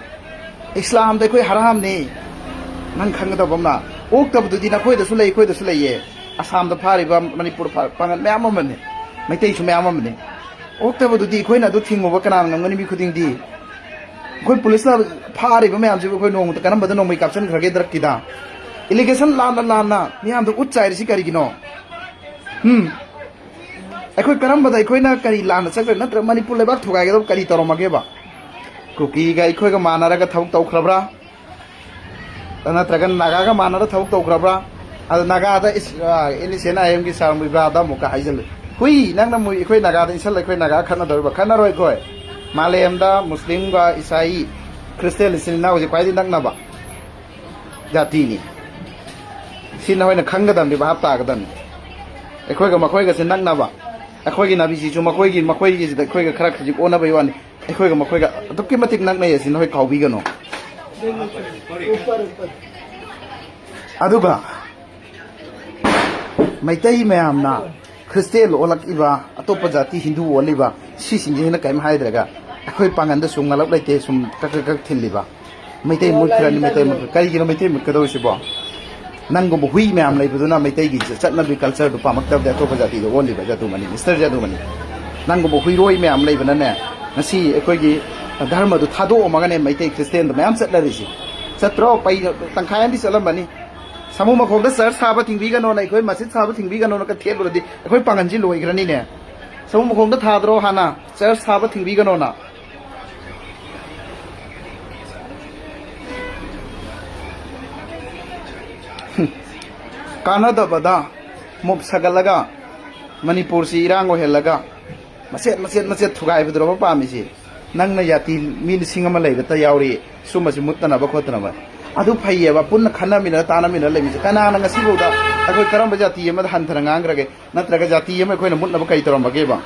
ꯏꯁꯂꯥꯝꯗ ꯑꯩꯈꯣꯏ ꯍꯔꯥꯝꯅꯤ꯫ ꯅꯪ ꯈꯪꯒꯗꯕ ꯑꯃꯅ, ꯑꯣꯛꯇꯕꯗꯨꯗꯤ ꯅꯈꯣꯏꯗꯁꯨ ꯂꯩ, ꯑꯩꯈꯣꯏꯗꯁꯨ ꯂꯩꯌꯦ꯫ ꯑꯁꯥꯝꯗ ꯐꯥꯔꯤꯕ, ꯃꯅꯤꯄꯨꯔ ꯐꯥ-, ꯄꯥꯡꯒꯜ ꯃꯌꯥꯝ ꯑꯃꯅꯤ, ꯃꯩꯇꯩꯁꯨ ꯃꯌꯥꯝ ꯑꯃꯅꯤ꯫ ꯑꯣꯛꯇꯕꯗꯨꯗꯤ ꯑꯩꯈꯣꯏꯅ ꯑꯗꯨ ꯊꯤꯡꯉꯨꯕ ꯀꯅꯥꯅ ꯉꯝꯒꯅꯤ? ꯃꯤ ꯈꯨꯗꯤꯡꯗꯤ ꯑꯩꯈꯣꯏ ꯄꯨꯂꯤꯁꯅ ꯐꯥꯔꯤꯕ ꯃꯌꯥꯝꯁꯤꯕꯨ ꯑꯩꯈꯣꯏ ꯅꯣꯡꯃꯗ ꯀꯔꯝꯕꯗ ꯅꯣꯡꯃꯩ ꯀꯥꯞꯁꯤꯟꯈ꯭ꯔꯒꯦ ꯗ꯭ꯔꯒꯀꯤꯗ? Allegation ꯂꯥꯟꯅ ꯂꯥꯟꯅ ꯃꯤꯌꯥꯝꯗ ꯎꯠ ꯆꯥꯏꯔꯤꯁꯤ ꯀꯔꯤꯒꯤꯅꯣ? ꯎꯝ? ꯑꯩꯈꯣꯏ ꯀꯔꯝꯕꯗ, ꯑꯩꯈꯣꯏꯅ ꯀꯔꯤ ꯂꯥꯟꯅ ꯆꯠꯈ꯭ꯔꯦ? ꯅꯠꯇ꯭ꯔꯒ ꯃꯅꯤꯄꯨꯔ ꯂꯩꯕꯥꯛ ꯊꯨꯒꯥꯏꯒꯗꯕ ꯀꯔꯤ ꯇꯧꯔꯝꯃꯒꯦꯕ? ꯀꯨꯀꯤꯒ ꯑꯩꯈꯣꯏꯒ ꯃꯥꯟꯅꯔꯒ ꯊꯕꯛ ꯇꯧꯈ꯭ꯔꯕ꯭ꯔꯥ? ꯅꯠꯇ꯭ꯔꯒ ꯅꯥꯒꯥꯒ ꯃꯥꯟꯅꯔ ꯊꯕꯛ ꯇꯧꯈ꯭ꯔꯕ꯭ꯔꯥ? ꯑꯗ ꯅꯥꯒꯥꯗ ꯏꯁ-, ꯑ, N S N I M ꯒꯤ ꯁꯥꯔꯝꯕ ꯏꯕ꯭ꯔꯥꯗ ꯑꯃꯨꯛꯀ ꯍꯥꯏꯖꯜꯂꯦ꯫ ꯍꯨꯏ, ꯅꯪꯅ ꯃꯨ-, ꯑꯩꯈꯣꯏ ꯅꯥꯒꯥꯗ ꯏꯟꯁꯜꯂ ꯑꯩꯈꯣꯏ ꯅꯥꯒꯥ ꯈꯠꯅꯗꯧꯔꯤꯕ? ꯈꯠꯅꯔꯣꯏ ꯑꯩꯈꯣꯏ꯫ ꯃꯥꯂꯦꯝꯗ ꯃꯨꯁꯂꯤꯝꯒ ꯏꯁꯥꯏ ꯈ꯭ꯔꯤꯁꯇꯦꯟ ꯏꯆꯤꯟ ꯏꯅꯥꯎꯁꯦ ꯈ꯭ꯋꯥꯏꯗꯒꯤ ꯅꯛꯅꯕ ꯖꯥꯇꯤꯅꯤ꯫ ꯁꯤ ꯅꯈꯣꯏꯅ ꯈꯪꯒꯗꯕꯅꯤ, ꯚꯥꯞ ꯇꯥꯒꯗꯕꯅꯤ꯫ ꯑꯩꯈꯣꯏꯒ ꯃꯈꯣꯏꯒꯁꯦ ꯅꯛꯅꯕ, ꯑꯩꯈꯣꯏꯒꯤ ꯅꯥꯕꯤꯁꯤꯁꯨ ꯃꯈꯣꯏꯒꯤ, ꯃꯈꯣꯏꯒꯤꯁꯤꯗ ꯑꯩꯈꯣꯏꯒ ꯈꯔ ꯈꯖꯤꯛ ꯑꯣꯟꯅꯕꯩ ꯋꯥꯅꯤ꯫ ꯑꯩꯈꯣꯏꯒ ꯃꯈꯣꯏꯒ ꯑꯗꯨꯛꯀꯤ ꯃꯇꯤꯛ ꯅꯛꯅꯩ ꯑꯁꯤ ꯅꯈꯣꯏ ꯀꯥꯎꯕꯤꯒꯅꯨ꯫ ꯑꯗꯨꯒ ꯃꯩꯇꯩ ꯃꯌꯥꯝꯅ ꯈ꯭ꯔꯤꯁꯇꯦꯟ ꯑꯣꯜꯂꯛꯏꯕ, ꯑꯇꯣꯞꯄ ꯖꯥꯇꯤ ꯍꯤꯟꯗꯨ ꯑꯣꯜꯂꯤꯕ, ꯁꯤꯁꯤꯡꯁꯤꯅ ꯀꯔꯤꯝ ꯍꯥꯏꯗ꯭ꯔꯒ ꯑꯩꯈꯣꯏ ꯄꯥꯡꯒꯟꯗ ꯁꯨꯝ ꯉꯂꯞ ꯂꯩꯇꯦ, ꯁꯨꯝ ꯀꯛ ꯀꯛ ꯀꯛ ꯊꯤꯜꯂꯤꯕ꯫ ꯃꯩꯇꯩ ꯃꯨꯠꯈ꯭ꯔꯅꯤ, ꯃꯩꯇꯩ ꯃꯨꯠꯈ꯭ꯔꯅꯤ꯫ ꯀꯔꯤꯒꯤꯅꯣ ꯃꯩꯇꯩ ꯃꯨꯠꯀꯗꯧꯔꯤꯁꯤꯕꯣ? ꯅꯪꯒꯨꯝꯕ ꯍꯨꯏ ꯃꯌꯥꯝ ꯂꯩꯕꯗꯨꯅ ꯃꯩꯇꯩꯒꯤ ꯆꯠꯅꯕꯤ ꯀꯜꯆꯔꯗꯨ ꯄꯥꯝꯃꯛꯇꯕꯗ ꯑꯇꯣꯞꯄ ꯖꯥꯇꯤꯗ ꯑꯣꯜꯂꯤꯕ ꯖꯥꯗꯨꯃꯅꯤ, ꯃꯤꯁꯇꯔ ꯖꯥꯗꯨꯃꯅꯤ꯫ ꯅꯪꯒꯨꯝꯕ ꯍꯨꯏꯔꯣꯏ ꯃꯌꯥꯝ ꯂꯩꯕꯅꯅꯦ ꯉꯁꯤ ꯑꯩꯈꯣꯏꯒꯤ ꯙꯔꯃꯗꯨ ꯊꯥꯗꯣꯛꯑꯝꯃꯒꯅꯦ ꯃꯩꯇꯩ ꯈ꯭ꯔꯤꯁꯇꯦꯟꯗ ꯃꯌꯥꯝ ꯆꯠꯅꯔꯤꯁꯤ꯫ ꯆꯠꯇ꯭ꯔꯣ? ꯄꯩ-, ꯇꯪꯈꯥꯏ ꯑꯃꯗꯤ ꯆꯠꯂꯝꯃꯅꯤ꯫ ꯁꯥꯃꯨ ꯃꯈꯣꯡꯗ ꯆꯔꯆ ꯁꯥꯕ ꯊꯤꯡꯕꯤꯒꯅꯣꯅ, ꯑꯩꯈꯣꯏ ꯃꯁꯖꯤꯗ ꯁꯥꯕ ꯊꯤꯡꯕꯤꯒꯅꯣꯅ ꯀ ꯊꯦꯠꯂꯨꯔꯗꯤ ꯑꯩꯈꯣꯏ ꯄꯥꯡꯒꯟꯁꯤ ꯂꯣꯏꯈ꯭ꯔꯅꯤꯅꯦ꯫ ꯁꯥꯃꯨ ꯃꯈꯣꯡꯗ ꯊꯥꯗ꯭ꯔꯣ ꯍꯥꯟꯅ ꯆꯔꯆ ꯁꯥꯕ ꯊꯤꯡꯕꯤꯒꯅꯣꯅ? ꯀꯥꯟꯅꯗꯕꯗ ꯃꯨꯞ ꯁꯥꯒꯠꯂꯒ ꯃꯅꯤꯄꯨꯔꯁꯤ ꯏꯔꯥꯡ ꯑꯣꯏꯍꯜꯂꯒ ꯃꯆꯦꯠ ꯃꯆꯦꯠ ꯃꯆꯦꯠ ꯊꯨꯒꯥꯏꯕꯗꯨꯔꯕ ꯄꯥꯝꯃꯤꯁꯤ? ꯅꯪꯅ ꯖꯥꯇꯤ ꯃꯤ ꯂꯤꯁꯤꯡ ꯑꯃ ꯂꯩꯕꯇ ꯌꯥꯎꯔꯤ ꯁꯨꯝꯕꯁꯤ ꯃꯨꯠꯇꯅꯕ ꯈꯣꯠꯇꯅꯕ꯫ ꯑꯗꯨ ꯐꯩꯌꯦꯕ, ꯄꯨꯟꯅ ꯈꯟꯅꯃꯤꯟꯅꯔ ꯇꯥꯟꯅꯃꯤꯟꯅꯔ ꯂꯩꯃꯤꯟꯅꯁꯦ꯫ ꯀꯅꯥꯅ ꯉꯁꯤꯐꯥꯎꯗ ꯑꯩꯈꯣꯏ ꯀꯔꯝꯕ ꯖꯥꯇꯤ ꯑꯃꯗ ꯍꯟꯊꯅ ꯉꯥꯡꯈ꯭ꯔꯒꯦ? ꯅꯠꯇ꯭ꯔꯒ ꯖꯥꯇꯤ ꯑꯃ ꯑꯩꯈꯣꯏꯅ ꯃꯨꯠꯅꯕ ꯀꯔꯤ ꯇꯧꯔꯝꯃꯒꯦꯕ?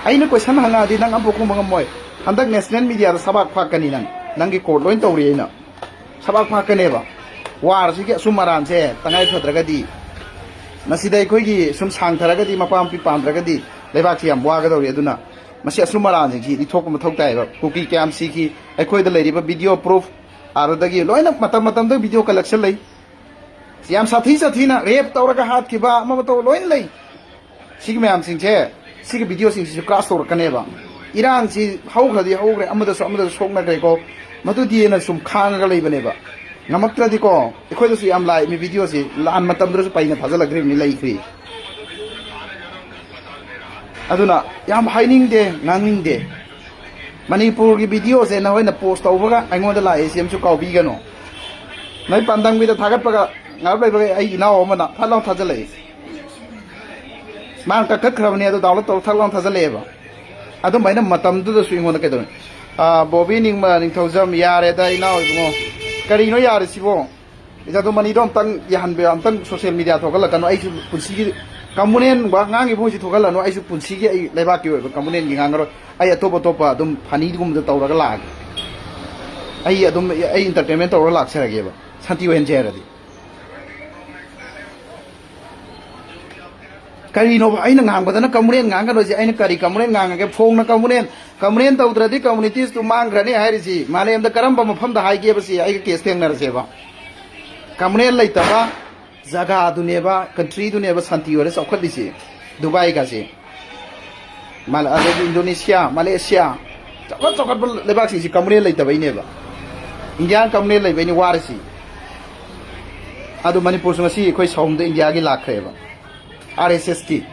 ꯑꯩꯅ ꯀꯣꯏꯁꯟ ꯍꯪꯉꯛꯑꯗꯤ ꯅꯪ ꯑꯝꯐꯥꯎ ꯈꯨꯝꯕ ꯉꯝꯃꯣꯏ꯫ ꯍꯟꯗꯛ ꯅꯦꯁꯅꯦꯜ ꯃꯤꯗꯤꯌꯥꯗ ꯁꯕꯥꯛ ꯐꯥꯛꯀꯅꯤ ꯅꯪ, ꯅꯪꯒꯤ ꯀꯣꯔꯠ ꯂꯣꯏ ꯇꯧꯔꯤ ꯑꯩꯅ꯫ ꯁꯕꯥꯛ ꯐꯥꯛꯀꯅꯦꯕ꯫ ꯋꯥꯔꯁꯤꯒꯤ ꯑꯆꯨꯝ ꯑꯔꯥꯟꯁꯦ ꯇꯉꯥꯏ ꯐꯗ꯭ꯔꯒꯗꯤ ꯃꯁꯤꯗ ꯑꯩꯈꯣꯏꯒꯤ ꯁꯨꯝ ꯁꯥꯡꯊꯔꯒꯗꯤ ꯃꯄꯥ ꯃꯄꯤ ꯄꯥꯝꯗ꯭ꯔꯒꯗꯤ ꯂꯩꯕꯥꯛꯁꯤ ꯌꯥꯝ ꯋꯥꯒꯗꯧꯔꯤ꯫ ꯑꯗꯨꯅ ꯃꯁꯤ ꯑꯆꯨꯝ ꯑꯔꯥꯟꯁꯤꯡꯁꯤ ꯂꯤꯊꯣꯛꯄ ꯃꯊꯧ ꯇꯥꯏꯌꯦꯕ꯫ ꯀꯨꯀꯤ ꯀꯌꯥꯝ ꯁꯤꯈꯤ, ꯑꯩꯈꯣꯏꯗ ꯂꯩꯔꯤꯕ ꯚꯤꯗꯤꯑꯣ ꯄ꯭ꯔꯨꯐ ꯑꯗꯨꯗꯒꯤ ꯂꯣꯏꯅ ꯃꯇꯝ ꯃꯇꯝꯗ ꯚꯤꯗꯤꯑꯣ ꯀꯂꯦꯛꯁꯟ ꯂꯩ꯫ ꯌꯥꯝ ꯁꯥꯊꯤ ꯁꯥꯊꯤꯅ ꯔꯦꯞ ꯇꯧꯔꯒ ꯍꯥꯠꯈꯤꯕ ꯑꯃ ꯑꯃ ꯇꯧꯕ ꯂꯣꯏꯅ ꯂꯩ꯫ ꯁꯤꯒꯤ ꯃꯌꯥꯝꯁꯤꯡꯁꯦ, ꯁꯤꯒꯤ ꯚꯤꯗꯤꯑꯣꯁꯤꯡꯁꯤꯁꯨ ꯀ꯭ꯔꯥꯁ ꯇꯧꯔꯛꯀꯅꯦꯕ꯫ ꯏꯔꯥꯡꯁꯤ ꯍꯧꯈ꯭ꯔꯗꯤ ꯍꯧꯈ꯭ꯔꯦ, ꯑꯃꯗꯁꯨ ꯑꯃꯗꯁꯨ ꯁꯣꯛꯅꯈ꯭ꯔꯦꯀꯣ, ꯃꯗꯨꯗꯤꯅ ꯁꯨꯝ ꯈꯥꯡꯉꯒ ꯂꯩꯕꯅꯦꯕ꯫ ꯉꯝꯃꯛꯇ꯭ꯔꯗꯤꯀꯣ, ꯑꯩꯈꯣꯏꯗꯁꯨ ꯌꯥꯝ ꯂꯥꯛꯏ ꯃꯤ ꯚꯤꯗꯤꯑꯣꯁꯤ, ꯂꯥꯟ ꯃꯇꯝꯗꯨꯗꯁꯨ ꯄꯩꯅ ꯐꯥꯖꯤꯜꯂꯛꯇ꯭ꯔꯤꯕꯅꯤ, ꯂꯩꯈ꯭ꯔꯤ꯫ ꯑꯗꯨꯅ ꯌꯥꯝ ꯍꯥꯏꯅꯤꯡꯗꯦ, ꯉꯥꯡꯅꯤꯡꯗꯦ꯫ ꯃꯅꯤꯄꯨꯔꯒꯤ ꯚꯤꯗꯤꯑꯣꯁꯦ ꯅꯈꯣꯏꯅ ꯄꯣꯁ ꯇꯧꯕꯒ ꯑꯩꯉꯣꯟꯗ ꯂꯥꯛꯏꯁꯤ ꯑꯃꯁꯨ ꯀꯥꯎꯕꯤꯒꯅꯨ꯫ ꯅꯣꯏ ꯄꯥꯟꯗꯝꯒꯤꯗ ꯊꯥꯒꯠꯄꯒ ꯉꯥꯏꯍꯥꯛ ꯂꯩꯕꯒ ꯑꯩ ꯏꯅꯥꯎ ꯑꯃꯅ ꯐꯠ ꯂꯥꯎ ꯊꯥꯖꯤꯜꯂꯛꯏ꯫ ꯃꯥꯅ ꯀꯛꯊꯠꯈ꯭ꯔꯕꯅꯦ, ꯑꯗꯨ ꯗꯥꯎꯟꯂꯣꯗ ꯇꯧꯔ ꯊꯛ ꯂꯥꯎ ꯊꯥꯖꯤꯜꯂꯛꯑꯦꯕ꯫ ꯑꯗꯨꯃꯥꯏꯅ ꯃꯇꯝꯗꯨꯗꯁꯨ ꯑꯩꯉꯣꯟꯗ ꯀꯩꯗꯧꯅꯤ? ꯑꯥ, ꯕꯣꯕꯤ ꯅꯤꯡꯃ ꯅꯤꯡꯊꯧꯖꯝ, ꯌꯥꯔꯦꯗ ꯏꯅꯥꯎ ꯏꯕꯨꯡꯉꯣ꯫ ꯀꯔꯤꯅꯣ ꯌꯥꯔꯤꯁꯤꯕꯣ? ꯖꯥꯗꯨꯃꯅꯤꯗꯣ ꯑꯝꯇꯪ ꯌꯥꯍꯟꯕꯤꯌꯣ, ꯑꯝꯇꯪ ꯁꯣꯁꯤꯌꯦꯜ ꯃꯤꯗꯤꯌꯥ ꯊꯣꯛꯍꯜꯂꯛꯀꯅꯨ꯫ ꯑꯩꯁꯨ ꯄꯨꯟꯁꯤꯒꯤ ꯀꯃꯨꯅꯦꯟ ꯋꯥ ꯉꯥꯡꯉꯤꯕ ꯍꯧꯖꯤꯛ ꯊꯣꯛꯍꯜꯂꯅꯨ꯫ ꯑꯩꯁꯨ ꯄꯨꯟꯁꯤꯒꯤ ꯑꯩ ꯂꯩꯕꯥꯛꯀꯤ ꯑꯣꯏꯕ ꯀꯃꯨꯅꯦꯟꯒꯤ ꯉꯥꯡꯉꯔꯣꯏ꯫ ꯑꯩ ꯑꯇꯣꯞ ꯑꯇꯣꯞꯄ ꯑꯗꯨꯝ ꯐꯅꯤꯒꯨꯝꯕꯗ ꯇꯧꯔꯒ ꯂꯥꯛꯑꯒꯦ꯫ ꯑꯩ ꯑꯗꯨꯝ ꯑꯩ ꯏꯟꯇꯔꯇꯦꯟꯃꯦꯟ ꯇꯧꯔꯒ ꯂꯥꯛꯆꯔꯒꯦꯕ, ꯁꯥꯟꯇꯤ ꯑꯣꯏꯍꯟꯁꯦ ꯍꯥꯏꯔꯗꯤ꯫ ꯀꯔꯤꯅꯣꯕ ꯑꯩꯅ ꯉꯥꯡꯕꯗꯅ ꯀꯃꯨꯅꯦꯟ ꯉꯥꯡꯒꯗꯣꯏꯁꯦ? ꯑꯩꯅ ꯀꯔꯤ ꯀꯃꯨꯅꯦꯟ ꯉꯥꯡꯉꯒꯦ? ꯐꯣꯡꯅ ꯀꯃꯨꯅꯦꯟ, ꯀꯃꯨꯅꯦꯟ ꯇꯧꯗ꯭ꯔꯗꯤ ꯀꯝꯃꯨꯅꯤꯇꯤꯁꯇꯨ ꯃꯥꯡꯈ꯭ꯔꯅꯤ ꯍꯥꯏꯔꯤꯁꯤ ꯃꯥꯂꯦꯝꯗ ꯀꯔꯝꯕ ꯃꯐꯝꯗ ꯍꯥꯏꯒꯦꯕ? ꯁꯤ ꯑꯩꯒ ꯀꯦꯁ ꯊꯦꯡꯅꯔꯁꯦꯕ꯫ ꯀꯃꯨꯅꯦꯟ ꯂꯩꯇꯕ ꯖꯒꯥꯗꯨꯅꯦꯕ, ꯀꯟꯇ꯭ꯔꯤꯗꯨꯅꯦꯕ ꯁꯥꯟꯇꯤ ꯑꯣꯏꯔ ꯆꯥꯎꯈꯠꯂꯤꯁꯤ꯫ ꯗꯨꯕꯥꯏꯒꯁꯦ, ꯃꯥꯂ-, ꯑꯗꯒꯤ ꯏꯟꯗꯣꯅꯦꯁꯤꯌꯥ, ꯃꯥꯂꯦꯁꯤꯌꯥ, ꯆꯥꯎꯈꯠ ꯆꯥꯎꯈꯠꯄ ꯂꯩꯕꯥꯛꯁꯤꯡꯁꯤ ꯀꯃꯨꯅꯦꯜ ꯂꯩꯇꯕꯩꯅꯦꯕ꯫ ꯏꯟꯗꯤꯌꯥ ꯀꯃꯨꯅꯦꯜ ꯂꯩꯕꯩꯅꯤ ꯋꯥꯔꯤꯁꯤ꯫ ꯑꯗꯨ ꯃꯅꯤꯄꯨꯔꯁꯨ ꯉꯁꯤ ꯑꯩꯈꯣꯏ ꯁꯥꯎꯝꯗ ꯏꯟꯗꯤꯌꯥꯒꯤ ꯂꯥꯛꯈ꯭ꯔꯦꯕ, ꯑꯥꯔ ꯑꯦꯁ ꯑꯦꯁꯀꯤ꯫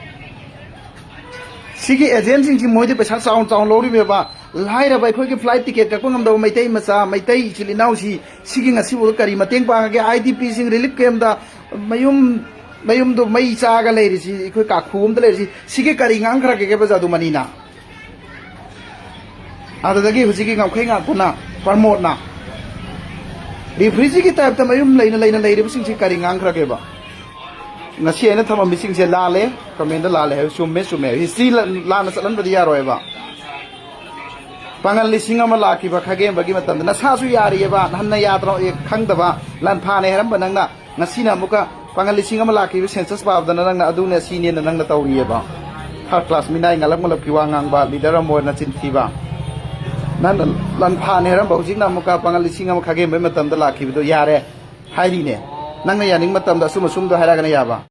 ꯁꯤꯒꯤ ꯑꯦꯖꯦꯟꯁꯤꯡꯁꯤ ꯃꯣꯏꯗꯤ ꯄꯩꯁꯥ ꯆꯥꯎꯅ ꯆꯥꯎꯅ ꯂꯧꯔꯤꯕꯅꯦꯕ꯫ ꯂꯥꯏꯔꯕ ꯑꯩꯈꯣꯏꯒꯤ ꯐ꯭ꯂꯥꯏꯠ ꯇꯤꯀꯦꯠ ꯀꯛꯄ ꯉꯝꯗꯕ ꯃꯩꯇꯩ ꯃꯆꯥ, ꯃꯩꯇꯩ ꯏꯆꯤꯜ ꯏꯅꯥꯎꯁꯤ ꯁꯤꯒꯤ ꯉꯁꯤꯐꯥꯎꯗ ꯀꯔꯤ ꯃꯇꯦꯡ ꯄꯥꯡꯉꯒꯦ? ꯑꯥꯏ ꯗꯤ ꯄꯤꯁꯤꯡ ꯔꯤꯂꯤꯐ ꯀꯦꯝꯗ ꯃꯌꯨꯝ, ꯃꯌꯨꯝꯗꯣ ꯃꯩ ꯆꯥꯒ ꯂꯩꯔꯤꯁꯤ, ꯑꯩꯈꯣꯏ ꯀꯥꯈꯨ ꯑꯝꯗ ꯂꯩꯔꯤꯁꯤ, ꯁꯤꯒꯤ ꯀꯔꯤ ꯉꯥꯡꯈ꯭ꯔꯒꯦꯕ ꯖꯥꯗꯨꯃꯅꯤꯅ? ꯑꯗꯨꯗꯒꯤ ꯍꯧꯖꯤꯛꯀꯤ ꯉꯝꯈꯩ ꯉꯥꯛꯄꯅ, ꯄ꯭ꯔꯃꯣꯗꯅ ꯔꯤꯐ꯭ꯔꯤꯖꯤꯒꯤ ꯇꯥꯏꯞꯇ ꯃꯌꯨꯝ ꯂꯩꯅ ꯂꯩꯅ ꯂꯩꯔꯤꯕꯁꯤꯡꯁꯤ ꯀꯔꯤ ꯉꯥꯡꯈ꯭ꯔꯒꯦꯕ? ꯉꯁꯤ ꯑꯩꯅ ꯊꯝꯃꯝꯃꯤꯁꯤꯡꯁꯦ ꯂꯥꯜꯂꯦ, ꯀꯃꯦꯟꯗ ꯂꯥꯜꯂꯦ ꯍꯥꯏꯕ ꯆꯨꯝꯃꯦ, ꯆꯨꯝꯃꯦ ꯍꯥꯏꯕ꯫ ꯍꯤꯁꯇ꯭ꯔꯤ ꯂꯥꯟꯅ ꯆꯠꯍꯟꯕꯗꯤ ꯌꯥꯔꯣꯏꯕ꯫ ꯄꯥꯡꯒꯜ ꯂꯤꯁꯤꯡ ꯑꯃ ꯂꯥꯛꯈꯤꯕ ꯈꯥꯒꯦꯝꯕꯒꯤ ꯃꯇꯝꯗ ꯅꯁꯥꯁꯨ ꯌꯥꯔꯤꯑꯕ, ꯅꯍꯟꯅ ꯌꯥꯗ꯭ꯔꯣ? ꯑꯦ, ꯈꯪꯗꯕ, ꯂꯥꯟꯐꯥꯅꯦ ꯍꯥꯏꯔꯝꯕ ꯅꯪꯅ, ꯉꯁꯤꯅ ꯑꯃꯨꯛꯀ ꯄꯥꯡꯒꯜ ꯂꯤꯁꯤꯡ ꯑꯃ ꯂꯥꯛꯈꯤꯕ ꯁꯦꯟꯁꯁ ꯄꯥꯕꯗꯅ ꯅꯪꯅ ꯑꯗꯨꯅꯦ ꯑꯁꯤꯅꯦꯅ ꯅꯪꯅ ꯇꯧꯔꯤꯑꯕ꯫ ꯊꯥꯔꯠ ꯀ꯭ꯂꯥꯁ ꯃꯤꯅꯥꯏ ꯉꯥꯂꯞ ꯉꯥꯂꯞꯀꯤ ꯋꯥ ꯉꯥꯡꯕ, ꯂꯤꯗꯔ ꯑꯃ ꯑꯣꯏꯅ ꯆꯤꯟꯊꯤꯕ꯫ ꯅꯪꯅ ꯂꯥꯟꯐꯥꯅꯦ ꯍꯥꯏꯔꯝꯕ, ꯍꯧꯖꯤꯛꯅ ꯑꯃꯨꯛꯀ ꯄꯥꯡꯒꯜ ꯂꯤꯁꯤꯡ ꯑꯃ ꯈꯥꯒꯦꯝꯕꯒꯤ ꯃꯇꯝꯗ ꯂꯥꯛꯈꯤꯕꯗꯣ ꯌꯥꯔꯦ ꯍꯥꯏꯔꯤꯅꯦ꯫ ꯅꯪꯅ ꯌꯥꯅꯤꯡꯕ ꯃꯇꯝꯗ ꯑꯆꯨꯝ ꯑꯆꯨꯝꯗꯣ ꯍꯥꯏꯔꯛꯑꯒꯅ ꯌꯥꯕ꯫